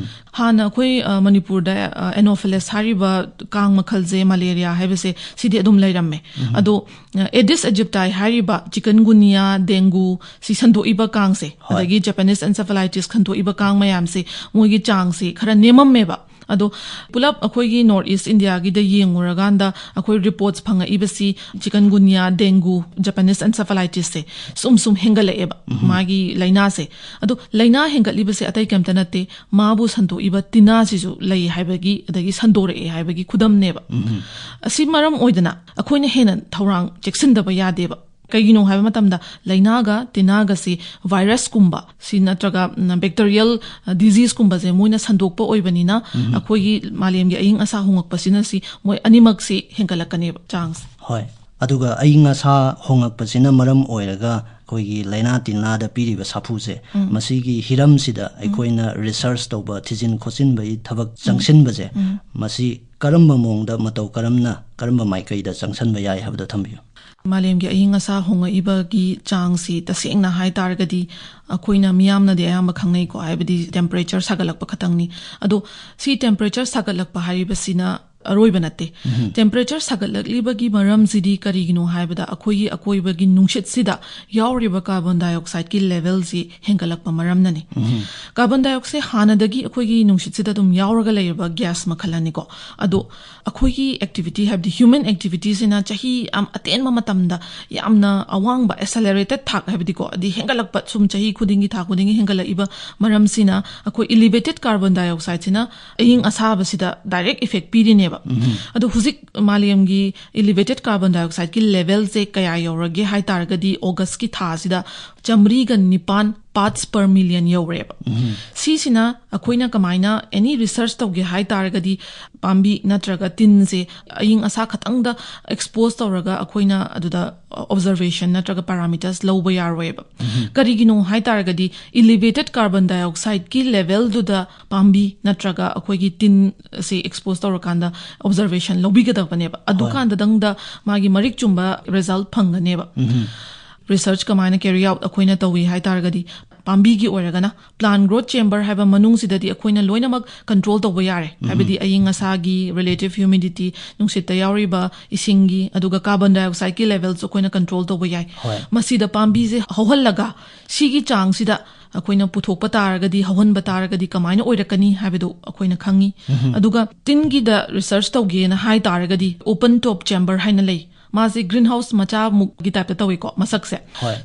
ꯍꯥꯟꯅ ꯑꯩꯈꯣꯏ, ꯑ, ꯃꯅꯤꯄꯨꯔꯗ, ꯑ, Anopheles ꯍꯥꯏꯔꯤꯕ ꯀꯥꯡ ꯃꯈꯜꯁꯦ, ꯃꯂꯦꯔꯤꯌꯥ ꯍꯥꯏꯕꯁꯦ, ꯁꯤꯗꯤ ꯑꯗꯨꯝ ꯂꯩꯔꯝꯃꯦ꯫ ꯑꯗꯣ, ꯑ, Aedes aegypti ꯍꯥꯏꯔꯤꯕ ꯆꯤꯀꯟꯒꯨꯟꯌꯥ, ꯗꯦꯡꯒꯨ, ꯁꯤ ꯁꯟꯗꯣꯛꯏꯕ ꯀꯥꯡꯁꯦ, ꯍꯣꯏ꯫ ꯑꯗꯒꯤ Japanese encephalitis ꯁꯟꯗꯣꯛꯏꯕ ꯀꯥꯡ ꯃꯌꯥꯝꯁꯦ, ꯃꯣꯏꯒꯤ ꯆꯥꯡꯁꯦ ꯈꯔ ꯅꯦꯝꯃꯝꯃꯦꯕ꯫ ꯑꯗꯣ ꯄꯨꯂꯞ ꯑꯩꯈꯣꯏꯒꯤ North East India ꯒꯤꯗ ꯌꯦꯡꯉꯨꯔꯀꯥꯟꯗ ꯑꯩꯈꯣꯏ reports ꯐꯪꯉꯛꯏꯕꯁꯤ ꯆꯤꯀꯟꯒꯨꯟꯌꯥ, ꯗꯦꯡꯒꯨ, Japanese encephalitis ꯁꯦ ꯁꯨꯝ ꯁꯨꯝ ꯍꯦꯟꯒꯠꯂꯛꯑꯦꯕ ꯃꯥꯒꯤ ꯂꯥꯏꯅꯥꯁꯦ꯫ ꯑꯗꯣ ꯂꯥꯏꯅꯥ ꯍꯦꯟꯒꯠꯂꯤꯕꯁꯦ ꯑꯇꯩ ꯀꯩꯝꯇ ꯅꯠꯇꯦ, ꯃꯥꯕꯨ ꯁꯟꯗꯣꯛꯏꯕ ꯇꯤꯟꯅꯥꯁꯤꯁꯨ ꯂꯩ ꯍꯥꯏꯕꯒꯤ, ꯑꯗꯒꯤ ꯁꯟꯗꯣꯔꯛꯑꯦ ꯍꯥꯏꯕꯒꯤ ꯈꯨꯗꯝꯅꯦꯕ꯫ ꯑꯁꯤ ꯃꯔꯝ ꯑꯣꯏꯗꯅ ꯑꯩꯈꯣꯏꯅ ꯍꯦꯟꯅ ꯊꯧꯔꯥꯡ ꯆꯦꯛꯁꯤꯟꯗꯕ ꯌꯥꯗꯦꯕ꯫ ꯀꯩꯒꯤꯅꯣ ꯍꯥꯏꯕ ꯃꯇꯝꯗ ꯂꯥꯏꯅꯥꯒ ꯇꯤꯟꯅꯥꯒꯁꯤ virus ꯀꯨꯝꯕ ꯁꯤ ꯅꯠꯇ꯭ꯔꯒ, ꯎꯝ, bacterial, ꯑ, disease ꯀꯨꯝꯕꯁꯦ ꯃꯣꯏꯅ ꯁꯟꯗꯣꯛꯄ ꯑꯣꯏꯕꯅꯤꯅ ꯑꯩꯈꯣꯏꯒꯤ ꯃꯥꯂꯦꯝꯒꯤ ꯑꯏꯪ ꯑꯁꯥ ꯍꯣꯡꯉꯛꯄꯁꯤꯅ ꯁꯤ ꯃꯣꯏ ꯑꯅꯤꯃꯛꯁꯤ ꯍꯦꯟꯒꯠꯂꯛꯀꯅꯦꯕ ꯆꯥꯡꯁꯦ꯫ ꯍꯣꯏ꯫ ꯑꯗꯨꯒ ꯑꯏꯪ ꯑꯁꯥ ꯍꯣꯡꯉꯛꯄꯁꯤꯅ ꯃꯔꯝ ꯑꯣꯏꯔꯒ ꯑꯩꯈꯣꯏꯒꯤ ꯂꯥꯏꯅꯥ ꯇꯤꯟꯅꯥꯗ ꯄꯤꯔꯤꯕ ꯁꯥꯐꯨꯁꯦ, ꯃꯁꯤꯒꯤ ꯍꯤꯔꯝꯁꯤꯗ ꯑꯩꯈꯣꯏꯅ research ꯇꯧꯕ, ꯊꯤꯖꯤꯟ ꯈꯣꯠꯆꯤꯟꯕꯒꯤ ꯊꯕꯛ ꯆꯪꯁꯤꯟꯕꯁꯦ, ꯃꯁꯤ ꯀꯔꯝꯕ ꯃꯑꯣꯡꯗ, ꯃꯇꯧ ꯀꯔꯝꯅ, ꯀꯔꯝꯕ ꯃꯥꯏꯀꯩꯗ ꯆꯪꯁꯤꯟꯕ ꯌꯥꯏ ꯍꯥꯏꯕꯗꯣ ꯊꯝꯕꯤꯌꯨ꯫ ꯃꯥꯂꯦꯝꯒꯤ ꯑꯏꯪ ꯑꯁꯥ ꯍꯣꯡꯉꯛꯏꯕꯒꯤ ꯆꯥꯡꯁꯤ ꯇꯁꯦꯡꯅ ꯍꯥꯏ ꯇꯥꯔꯒꯗꯤ ꯑꯩꯈꯣꯏꯅ ꯃꯤꯌꯥꯝꯅꯗꯤ ꯑꯌꯥꯝꯕ ꯈꯪꯅꯩꯀꯣ, ꯍꯥꯏꯕꯗꯤ temperature ꯁꯥꯒꯠꯂꯛꯄ ꯈꯛꯇꯪꯅꯤ꯫ ꯑꯗꯣ ꯁꯤ temperature ꯁꯥꯒꯠꯂꯛꯄ ꯍꯥꯏꯔꯤꯕꯁꯤꯅ ꯑꯔꯣꯏꯕ ꯅꯠꯇꯦ꯫ ꯇꯦꯝꯄꯔꯦꯆꯔ ꯁꯥꯒꯠꯂꯛꯂꯤꯕꯒꯤ ꯃꯔꯝꯁꯤꯗꯤ ꯀꯔꯤꯒꯤꯅꯣ ꯍꯥꯏꯕꯗ, ꯑꯩꯈꯣꯏꯒꯤ ꯑꯀꯣꯏꯕꯒꯤ ꯅꯨꯡꯁꯤꯠꯁꯤꯗ ꯌꯥꯎꯔꯤꯕ ꯀꯥꯔꯕꯣꯟ ꯗꯥꯏꯑꯣꯛꯁꯥꯏꯗꯀꯤ ꯂꯦꯚꯦꯜꯁꯤ ꯍꯦꯟꯒꯠꯂꯛꯄ ꯃꯔꯝꯅꯅꯤ꯫ ꯀꯥꯔꯕꯣꯟ ꯗꯥꯏꯑꯣꯛꯁꯥꯏꯗ ꯍꯥꯟꯅꯗꯒꯤ ꯑꯩꯈꯣꯏꯒꯤ ꯅꯨꯡꯁꯤꯠꯁꯤꯗ ꯑꯗꯨꯝ ꯌꯥꯎꯔꯒ ꯂꯩꯔꯕ ꯒ꯭ꯌꯥꯁ ꯃꯈꯜ ꯑꯃꯅꯤꯀꯣ꯫ ꯑꯗꯣ ꯑꯩꯈꯣꯏꯒꯤ ꯑꯦꯛꯇꯤꯚꯤꯇꯤ, ꯍꯥꯏꯕꯗꯤ ꯍ꯭ꯌꯨꯃꯦꯟ ꯑꯦꯛꯇꯤꯚꯤꯇꯤꯁꯤꯅ ꯆꯍꯤ ꯌꯥꯝ ꯑꯇꯦꯟꯕ ꯃꯇꯝꯗ ꯌꯥꯝꯅ ꯑꯋꯥꯡꯕ ꯑꯦꯁꯦꯂꯔꯦꯇꯦꯠ ꯊꯥꯛ, ꯍꯥꯏꯕꯗꯤꯀꯣ, ꯑꯗꯤ ꯍꯦꯟꯒꯠꯂꯛꯄ, ꯁꯨꯝ ꯆꯍꯤ ꯈꯨꯗꯤꯡꯒꯤ, ꯊꯥ ꯈꯨꯗꯤꯡꯒꯤ ꯍꯦꯟꯒꯠꯂꯛꯏꯕ ꯃꯔꯝꯁꯤꯅ ꯑꯩꯈꯣꯏ ꯏꯂꯤꯚꯦꯇꯦꯠ ꯀꯥꯔꯕꯣꯟ ꯗꯥꯏꯑꯣꯛꯁꯥꯏꯗꯁꯤꯅ ꯑꯏꯪ ꯑꯁꯥꯕꯁꯤꯗ ꯗꯥꯏꯔꯦꯛ ꯏꯐꯦꯛ ꯄꯤꯔꯤꯅꯦꯕ꯫ ꯑꯗꯣ ꯍꯧꯖꯤꯛ ꯃꯥꯂꯦꯝꯒꯤ ꯏꯂꯤꯚꯦꯇꯦꯠ ꯀꯥꯔꯕꯣꯟ ꯗꯥꯏꯑꯣꯛꯁꯥꯏꯗꯀꯤ ꯂꯦꯚꯦꯜꯁꯦ ꯀꯌꯥ ꯌꯧꯔꯒꯦ ꯍꯥꯏ ꯇꯥꯔꯒꯗꯤ, ꯑꯣꯒꯁꯀꯤ ꯊꯥꯁꯤꯗ ꯆꯥꯃꯔꯤꯒ ꯅꯤꯄꯥꯟ parts per million ꯌꯧꯔꯦꯕ꯫ ꯁꯤꯁꯤꯅ ꯑꯩꯈꯣꯏꯅ ꯀꯃꯥꯏꯅ ꯑꯦꯅꯤ ꯔꯤꯁꯔꯆ ꯇꯧꯒꯦ ꯍꯥꯏ ꯇꯥꯔꯒꯗꯤ, ꯄꯥꯝꯕꯤ ꯅꯠꯇ꯭ꯔꯒ ꯇꯤꯟꯁꯦ ꯑꯏꯪ ꯑꯁꯥ ꯈꯇꯪꯗ ꯑꯦꯛꯁꯄꯣꯖ ꯇꯧꯔꯒ ꯑꯩꯈꯣꯏꯅ ꯑꯗꯨꯗ ꯑꯣꯕꯖꯔꯕꯦꯁꯟ ꯅꯠꯇ꯭ꯔꯒ ꯄꯦꯔꯥꯃꯤꯇꯔꯁ ꯂꯧꯕ ꯌꯥꯔꯣꯏꯕ꯫ ꯀꯔꯤꯒꯤꯅꯣ ꯍꯥꯏ ꯇꯥꯔꯒꯗꯤ, ꯏꯂꯤꯚꯦꯇꯦꯠ ꯀꯥꯔꯕꯣꯟ ꯗꯥꯏꯑꯣꯛꯁꯥꯏꯗꯀꯤ ꯂꯦꯚꯦꯜꯗꯨꯗ ꯄꯥꯝꯕꯤ ꯅꯠꯇ꯭ꯔꯒ ꯑꯩꯈꯣꯏꯒꯤ ꯇꯤꯟꯁꯦ ꯑꯦꯛꯁꯄꯣꯖ ꯇꯧꯔꯀꯥꯟꯗ ꯑꯣꯕꯖꯔꯕꯦꯁꯟ ꯂꯧꯕꯤꯒꯗꯕꯅꯦꯕ꯫ ꯑꯗꯨꯀꯥꯟꯗꯗꯪꯗ ꯃꯥꯒꯤ ꯃꯔꯤꯛ ꯆꯨꯝꯕ ꯔꯤꯖꯜꯠ ꯐꯪꯒꯅꯦꯕ꯫ ꯔꯤꯁꯔꯆ ꯀꯃꯥꯏꯅ ꯀꯦꯔꯤ ꯑꯥꯎꯠ ꯑꯩꯈꯣꯏꯅ ꯇꯧꯏ ꯍꯥꯏ ꯇꯥꯔꯒꯗꯤ, ꯄꯥꯝꯕꯤꯒꯤ ꯑꯣꯏꯔꯒꯅ ꯄ꯭ꯂꯥꯟ ꯒ꯭ꯔꯣꯠ ꯆꯦꯝꯕꯔ ꯍꯥꯏꯕ ꯃꯅꯨꯡꯁꯤꯗꯗꯤ ꯑꯩꯈꯣꯏꯅ ꯂꯣꯏꯅꯃꯛ ꯀꯟꯇ꯭ꯔꯣꯜ ꯇꯧꯕ ꯌꯥꯔꯦ꯫ ꯍꯥꯏꯕꯗꯤ ꯑꯏꯪ ꯑꯁꯥꯒꯤ, ꯔꯤꯂꯦꯇꯤꯚ ꯍ꯭ꯌꯨꯃꯤꯗꯤꯇꯤ, ꯅꯨꯡꯁꯤꯠꯇ ꯌꯥꯎꯔꯤꯕ ꯏꯁꯤꯡꯒꯤ, ꯑꯗꯨꯒ ꯀꯥꯔꯕꯣꯟ ꯗꯥꯏꯑꯣꯛꯁꯥꯏꯗꯀꯤ ꯂꯦꯚꯦꯜꯁꯨ ꯑꯩꯈꯣꯏꯅ ꯀꯟꯇ꯭ꯔꯣꯜ ꯇꯧꯕ ꯌꯥꯏ꯫ ꯃꯁꯤꯗ ꯄꯥꯝꯕꯤꯁꯦ ꯍꯧꯍꯜꯂꯒ ꯁꯤꯒꯤ ꯆꯥꯡꯁꯤꯗ ꯑꯩꯈꯣꯏꯅ ꯄꯨꯊꯣꯛꯄ ꯇꯥꯔꯒꯗꯤ, ꯍꯧꯍꯟꯕ ꯇꯥꯔꯒꯗꯤ ꯀꯃꯥꯏꯅ ꯑꯣꯏꯔꯛꯀꯅꯤ ꯍꯥꯏꯕꯗꯨ ꯑꯩꯈꯣꯏꯅ ꯈꯪꯉꯤ꯫ ꯑꯗꯨꯒ ꯇꯤꯟꯒꯤꯗ ꯔꯤꯁꯔꯆ ꯇꯧꯒꯦꯅ ꯍꯥꯏ ꯇꯥꯔꯒꯗꯤ, ꯑꯣꯄꯟ ꯇꯣꯞ ꯆꯦꯝꯕꯔ ꯍꯥꯏꯅ ꯂꯩ꯫ ꯃꯥꯁꯦ ꯒ꯭ꯔꯤꯟ ꯍꯥꯎꯁ ꯃꯆꯥꯃꯨꯛꯀꯤ ꯇꯥꯏꯞꯇ ꯇꯧꯏꯀꯣ, ꯃꯁꯛꯁꯦ꯫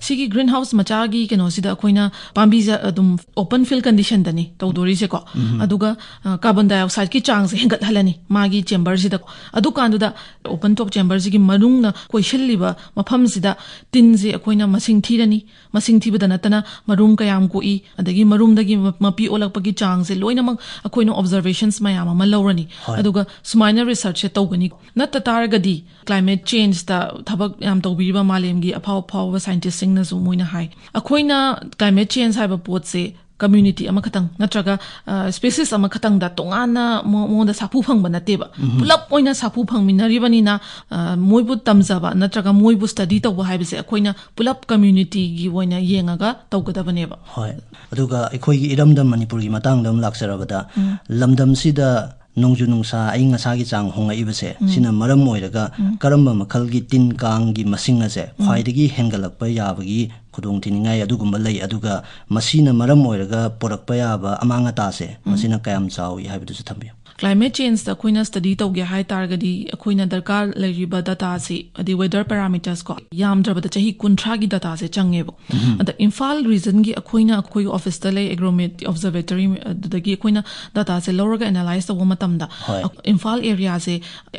ꯁꯤꯒꯤ ꯒ꯭ꯔꯤꯟ ꯍꯥꯎꯁ ꯃꯆꯥꯒꯤ ꯀꯩꯅꯣꯁꯤꯗ ꯑꯩꯈꯣꯏꯅ ꯄꯥꯝꯕꯤꯁꯦ ꯑꯗꯨꯝ ꯑꯣꯄꯟ ꯐꯤꯜ ꯀꯟꯗꯤꯁꯟꯗꯅꯤ ꯇꯧꯗꯣꯔꯤꯁꯦꯀꯣ꯫ ꯑꯗꯨꯒ, ꯑ, ꯀꯥꯔꯕꯣꯟ ꯗꯥꯏꯑꯣꯛꯁꯥꯏꯗꯀꯤ ꯆꯥꯡꯁꯦ ꯍꯦꯟꯒꯠꯍꯜꯂꯅꯤ ꯃꯥꯒꯤ ꯆꯦꯝꯕꯔꯁꯤꯗ꯫ ꯑꯗꯨꯀꯥꯟꯗꯨꯗ ꯑꯣꯄꯟ ꯇꯣꯞ ꯆꯦꯝꯕꯔꯁꯤꯒꯤ ꯃꯅꯨꯡꯅ ꯀꯣꯏꯁꯤꯜꯂꯤꯕ ꯃꯐꯝꯁꯤꯗ ꯇꯤꯟꯁꯦ ꯑꯩꯈꯣꯏꯅ ꯃꯁꯤꯡ ꯊꯤꯔꯅꯤ꯫ ꯃꯁꯤꯡ ꯊꯤꯕꯗ ꯅꯠꯇꯅ ꯃꯔꯨꯝ ꯀꯌꯥꯝ ꯀꯣꯛꯏ, ꯑꯗꯒꯤ ꯃꯔꯨꯝꯗꯒꯤ ꯃ-, ꯃꯄꯤ ꯑꯣꯜꯂꯛꯄꯒꯤ ꯆꯥꯡꯁꯦ ꯂꯣꯏꯅꯃꯛ ꯑꯩꯈꯣꯏꯅ ꯑꯣꯕꯖꯔꯕꯦꯁꯟꯁ ꯃꯌꯥꯝ ꯑꯃ ꯂꯧꯔꯅꯤ꯫ ꯑꯗꯨꯒ ꯁꯨꯃꯥꯏꯅ ꯔꯤꯁꯔꯆꯁꯦ ꯇꯧꯒꯅꯤ꯫ ꯅꯠꯇ ꯇꯥꯔꯒꯗꯤ, ꯀ꯭ꯂꯥꯏꯃꯦꯠ ꯆꯦꯟꯖꯇ ꯊꯕꯛ ꯌꯥꯝ ꯇꯧꯕꯤꯔꯤꯕ ꯃꯥꯂꯦꯝꯒꯤ ꯑꯐꯥꯎ ꯑꯐꯥꯎꯕ ꯁꯥꯏꯟꯇꯤꯁꯁꯤꯡꯅꯁꯨ ꯃꯣꯏꯅ ꯍꯥꯏ, ꯑꯩꯈꯣꯏꯅ ꯀ꯭ꯂꯥꯏꯃꯦꯠ ꯆꯦꯟꯖ ꯍꯥꯏꯕ ꯄꯣꯠꯁꯦ ꯀꯝꯃ꯭ꯌꯨꯅꯤꯇꯤ ꯑꯃꯈꯛꯇꯪ ꯅꯠꯇ꯭ꯔꯒ, ꯑ, ꯁ꯭ꯄꯦꯁꯤꯁ ꯑꯃꯈꯛꯇꯪꯗ ꯇꯣꯉꯥꯟꯅ ꯃꯑꯣ-, ꯃꯉꯣꯟꯗ ꯁꯥꯐꯨ ꯐꯪꯕ ꯅꯠꯇꯦꯕ꯫ ꯄꯨꯂꯞ ꯑꯣꯏꯅ ꯁꯥꯐꯨ ꯐꯪꯃꯤꯟꯅꯔꯤꯕꯅꯤꯅ, ꯑ, ꯃꯣꯏꯕꯨ ꯇꯝꯖꯕ ꯅꯠꯇ꯭ꯔꯒ ꯃꯣꯏꯕꯨ ꯁ꯭ꯇꯗꯤ ꯇꯧꯕ ꯍꯥꯏꯕꯁꯦ ꯑꯩꯈꯣꯏꯅ ꯄꯨꯂꯞ ꯀꯝꯃ꯭ꯌꯨꯅꯤꯇꯤꯒꯤ ꯑꯣꯏꯅ ꯌꯦꯡꯉꯒ ꯇꯧꯒꯗꯕꯅꯦꯕ꯫ ꯍꯣꯏ꯫ ꯑꯗꯨꯒ ꯑꯩꯈꯣꯏꯒꯤ ꯏꯔꯝꯗꯝ ꯃꯅꯤꯄꯨꯔꯒꯤ ꯃꯇꯥꯡꯗ ꯑꯃ ꯂꯥꯛꯆꯔꯕꯗ, ꯎꯝ꯫ ꯂꯝꯗꯝꯁꯤꯗ ꯅꯣꯡꯖꯨ ꯅꯨꯡꯁꯥ ꯑꯏꯪ ꯑꯁꯥꯒꯤ ꯆꯥꯡ ꯍꯣꯡꯉꯛꯏꯕꯁꯦ, ꯁꯤꯅ ꯃꯔꯝ ꯑꯣꯏꯔꯒ ꯀꯔꯝꯕ ꯃꯈꯜꯒꯤ ꯇꯤꯟ ꯀꯥꯡꯒꯤ ꯃꯁꯤꯡ ꯑꯁꯦ ꯈ꯭ꯋꯥꯏꯗꯒꯤ ꯍꯦꯟꯒꯠꯂꯛꯄ ꯌꯥꯕꯒꯤ ꯈꯨꯗꯣꯡꯊꯤꯅꯤꯡꯉꯥꯏ ꯑꯗꯨꯒꯨꯝꯕ ꯂꯩ? ꯑꯗꯨꯒ ꯃꯁꯤꯅ ꯃꯔꯝ ꯑꯣꯏꯔꯒ ꯄꯨꯔꯛꯄ ꯌꯥꯕ ꯑꯃꯥꯡ ꯑꯇꯥꯁꯦ, ꯃꯁꯤꯅ ꯀꯌꯥꯝ ꯆꯥꯎꯏ ꯍꯥꯏꯕꯗꯨꯁꯨ ꯊꯝꯕꯤꯌꯨ꯫ Climate changeꯇ ꯑꯩꯈꯣꯏꯅ study ꯇꯧꯒꯦ ꯍꯥꯏ ꯇꯥꯔꯒꯗꯤ, ꯑꯩꯈꯣꯏꯅ ꯗꯔꯀꯥꯔ ꯂꯩꯔꯤꯕ dataꯁꯤ, ꯍꯥꯏꯗꯤ weather parameters ꯀꯣ, ꯌꯥꯝꯗ꯭ꯔꯕꯗ ꯆꯍꯤ ꯀꯨꯟꯊ꯭ꯔꯥꯒꯤ dataꯁꯦ ꯆꯪꯉꯦꯕ꯫ ꯑꯗ ꯏꯝꯐꯥꯜ regionꯒꯤ ꯑꯩꯈꯣꯏꯅ, ꯑꯩꯈꯣꯏꯒꯤ officeꯇ ꯂꯩ Agromet Observatory, ꯑꯗꯨꯗꯒꯤ ꯑꯩꯈꯣꯏꯅ dataꯁꯦ ꯂꯧꯔꯒ analyse ꯇꯧꯕ ꯃꯇꯝꯗ, ꯍꯣꯏ꯫ ꯏꯝꯐꯥꯜ areaꯁꯦ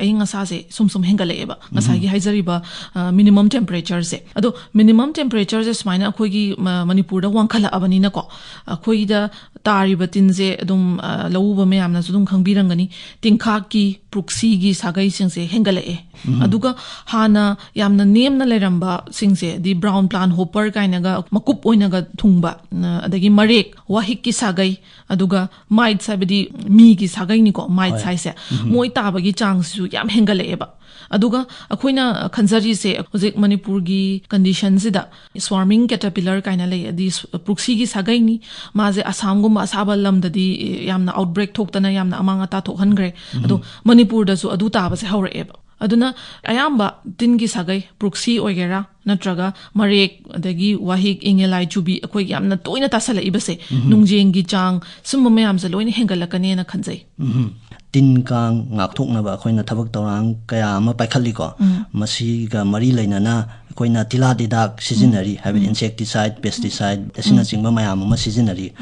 ꯑꯏꯪ ꯑꯁꯥꯁꯦ ꯁꯨꯝ ꯁꯨꯝ ꯍꯦꯟꯒꯠꯂꯛꯑꯦꯕ, ꯉꯁꯥꯏꯒꯤ ꯍꯥꯏꯖꯔꯤꯕ, ꯑ, minimum temperatureꯁꯦ꯫ ꯑꯗꯣ minimum temperatureꯁꯦ ꯁꯨꯃꯥꯏꯅ ꯑꯩꯈꯣꯏꯒꯤ ꯃ-, ꯃꯅꯤꯄꯨꯔꯗ ꯋꯥꯡꯈꯠꯂꯛꯑꯕꯅꯤꯅꯀꯣ, ꯑꯩꯈꯣꯏꯗ ꯇꯥꯔꯤꯕ ꯇꯤꯟꯁꯦ ꯑꯗꯨꯝ, ꯑ, ꯂꯧꯎꯕ ꯃꯌꯥꯝꯅꯁꯨ ꯑꯗꯨꯝ ꯈꯪꯕꯤꯔꯝꯒꯅꯤ, ꯇꯤꯡꯈꯥꯛꯀꯤ, ꯄ꯭ꯔꯨꯛꯁꯤꯒꯤ ꯁꯥꯒꯩꯁꯤꯡꯁꯦ ꯍꯦꯟꯒꯠꯂꯛꯑꯦ꯫ ꯑꯗꯨꯒ ꯍꯥꯟꯅ ꯌꯥꯝꯅ ꯅꯦꯝꯅ ꯂꯩꯔꯝꯕꯁꯤꯡꯁꯦ, ꯍꯥꯏꯗꯤ brown plant hopper ꯀꯥꯏꯅꯒ ꯃꯀꯨꯞ ꯑꯣꯏꯅꯒ ꯊꯨꯡꯕ, ꯑ, ꯑꯗꯒꯤ ꯃꯔꯦꯛ, ꯋꯥꯍꯤꯛꯀꯤ ꯁꯥꯒꯩ, ꯑꯗꯨꯒ mites ꯍꯥꯏꯕꯗꯤ ꯃꯤꯒꯤ ꯁꯥꯒꯩꯅꯤꯀꯣ, mites ꯍꯣꯏ꯫ ꯍꯥꯏꯁꯦ, ꯃꯣꯏ ꯇꯥꯕꯒꯤ ꯆꯥꯡꯁꯤꯁꯨ ꯌꯥꯝ ꯍꯦꯟꯒꯠꯂꯛꯑꯦꯕ꯫ ꯑꯗꯨꯒ ꯑꯩꯈꯣꯏꯅ ꯈꯟꯖꯔꯤꯁꯦ, ꯍꯧꯖꯤꯛ ꯃꯅꯤꯄꯨꯔꯒꯤ conditionꯁꯤꯗ swarming caterpillar ꯀꯥꯏꯅ ꯂꯩ, ꯑꯗꯤ ꯁ-, ꯄ꯭ꯔꯨꯛꯁꯤꯒꯤ ꯁꯥꯒꯩꯅꯤ꯫ ꯃꯥꯁꯦ ꯑꯁꯥꯝꯒꯨꯝꯕ ꯑꯁꯥꯕ ꯂꯝꯗꯗꯤ ꯌꯥꯝꯅ outbreak ꯊꯣꯛꯇꯅ ꯌꯥꯝꯅ ꯑꯃꯥꯡ ꯑꯇꯥ ꯊꯣꯛꯍꯟꯈ꯭ꯔꯦ꯫ ꯑꯗꯣ ꯃꯅꯤꯄꯨꯔꯗꯁꯨ ꯑꯗꯨ ꯇꯥꯕꯁꯦ ꯍꯧꯔꯛꯑꯦꯕ꯫ ꯑꯗꯨꯅ ꯑꯌꯥꯝꯕ ꯇꯤꯟꯒꯤ ꯁꯥꯒꯩ, ꯄ꯭ꯔꯨꯛꯁꯤ ꯑꯣꯏꯒꯦꯔꯥ, ꯅꯠꯇ꯭ꯔꯒ ꯃꯔꯦꯛ, ꯑꯗꯒꯤ ꯋꯥꯍꯤꯛ, ꯏꯪꯉꯦꯂꯥꯏ ꯆꯨꯕꯤ, ꯑꯩꯈꯣꯏꯒꯤ ꯌꯥꯝꯅ ꯇꯣꯏꯅ ꯇꯥꯁꯜꯂꯛꯏꯕꯁꯦ, ꯅꯨꯡꯖꯦꯡꯒꯤ ꯆꯥꯡ, ꯁꯨꯝꯕ ꯃꯌꯥꯝꯁꯦ ꯂꯣꯏꯅ ꯍꯦꯟꯒꯠꯂꯛꯀꯅꯦꯅ ꯈꯟꯖꯩ꯫ ꯎꯝ꯫ ꯇꯤꯟ ꯀꯥꯡ ꯉꯥꯛꯊꯣꯛꯅꯕ ꯑꯩꯈꯣꯏꯅ ꯊꯕꯛ ꯊꯧꯔꯥꯡ ꯀꯌꯥ ꯑꯃ ꯄꯥꯏꯈꯠꯂꯤꯀꯣ꯫ ꯃꯁꯤꯒ ꯃꯔꯤ ꯂꯩꯅꯅ ꯑꯩꯈꯣꯏꯅ ꯇꯤꯜꯍꯥꯠ ꯍꯤꯗꯥꯛ ꯁꯤꯖꯤꯟꯅꯔꯤ, ꯍꯥꯏꯕꯗꯤ insecticide, pesticide ꯑꯁꯤꯅꯆꯤꯡꯕ ꯃꯌꯥꯝ ꯑꯃ ꯁꯤꯖꯤꯟꯅꯔꯤ꯫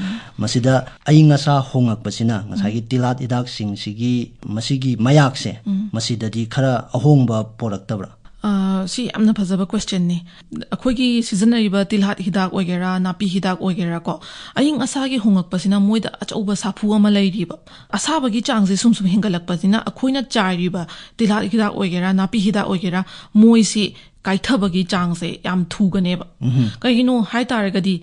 ꯃꯁꯤꯗ ꯑꯏꯪ ꯑꯁꯥ ꯍꯣꯡꯉꯛꯄꯁꯤꯅ ꯉꯁꯥꯏꯒꯤ ꯇꯤꯜꯍꯥꯠ ꯍꯤꯗꯥꯛꯁꯤꯡꯁꯤꯒꯤ ꯃꯁꯤꯒꯤ ꯃꯌꯥꯛꯁꯦ, ꯃꯁꯤꯗꯗꯤ ꯈꯔ ꯑꯍꯣꯡꯕ ꯄꯣꯔꯛꯇꯕ꯭ꯔꯥ? ꯑ, ꯁꯤ ꯌꯥꯝꯅ ꯐꯖꯕ questionꯅꯤ꯫ ꯑꯩꯈꯣꯏꯒꯤ ꯁꯤꯖꯤꯟꯅꯔꯤꯕ ꯇꯤꯜꯍꯥꯠ ꯍꯤꯗꯥꯛ ꯑꯣꯏꯒꯦꯔꯥ, ꯅꯥꯄꯤ ꯍꯤꯗꯥꯛ ꯑꯣꯏꯒꯦꯔꯥ ꯀꯣ, ꯑꯏꯪ ꯑꯁꯥꯒꯤ ꯍꯣꯡꯉꯛꯄꯁꯤꯅ ꯃꯣꯏꯗ ꯑꯆꯧꯕ ꯁꯥꯐꯨ ꯑꯃ ꯂꯩꯔꯤꯕ꯫ ꯑꯁꯥꯕꯒꯤ ꯆꯥꯡꯁꯦ ꯁꯨꯝ ꯁꯨꯝ ꯍꯦꯟꯒꯠꯂꯛꯄꯁꯤꯅ ꯑꯩꯈꯣꯏꯅ ꯆꯥꯏꯔꯤꯕ ꯇꯤꯜꯍꯥꯠ ꯍꯤꯗꯥꯛ ꯑꯣꯏꯒꯦꯔꯥ, ꯅꯥꯄꯤ ꯍꯤꯗꯥꯛ ꯑꯣꯏꯒꯦꯔꯥ, ꯃꯣꯏꯁꯤ ꯀꯥꯏꯊꯕꯒꯤ ꯆꯥꯡꯁꯦ ꯌꯥꯝ ꯊꯨꯒꯅꯦꯕ꯫ ꯀꯩꯒꯤꯅꯣ ꯍꯥꯏ ꯇꯥꯔꯒꯗꯤ,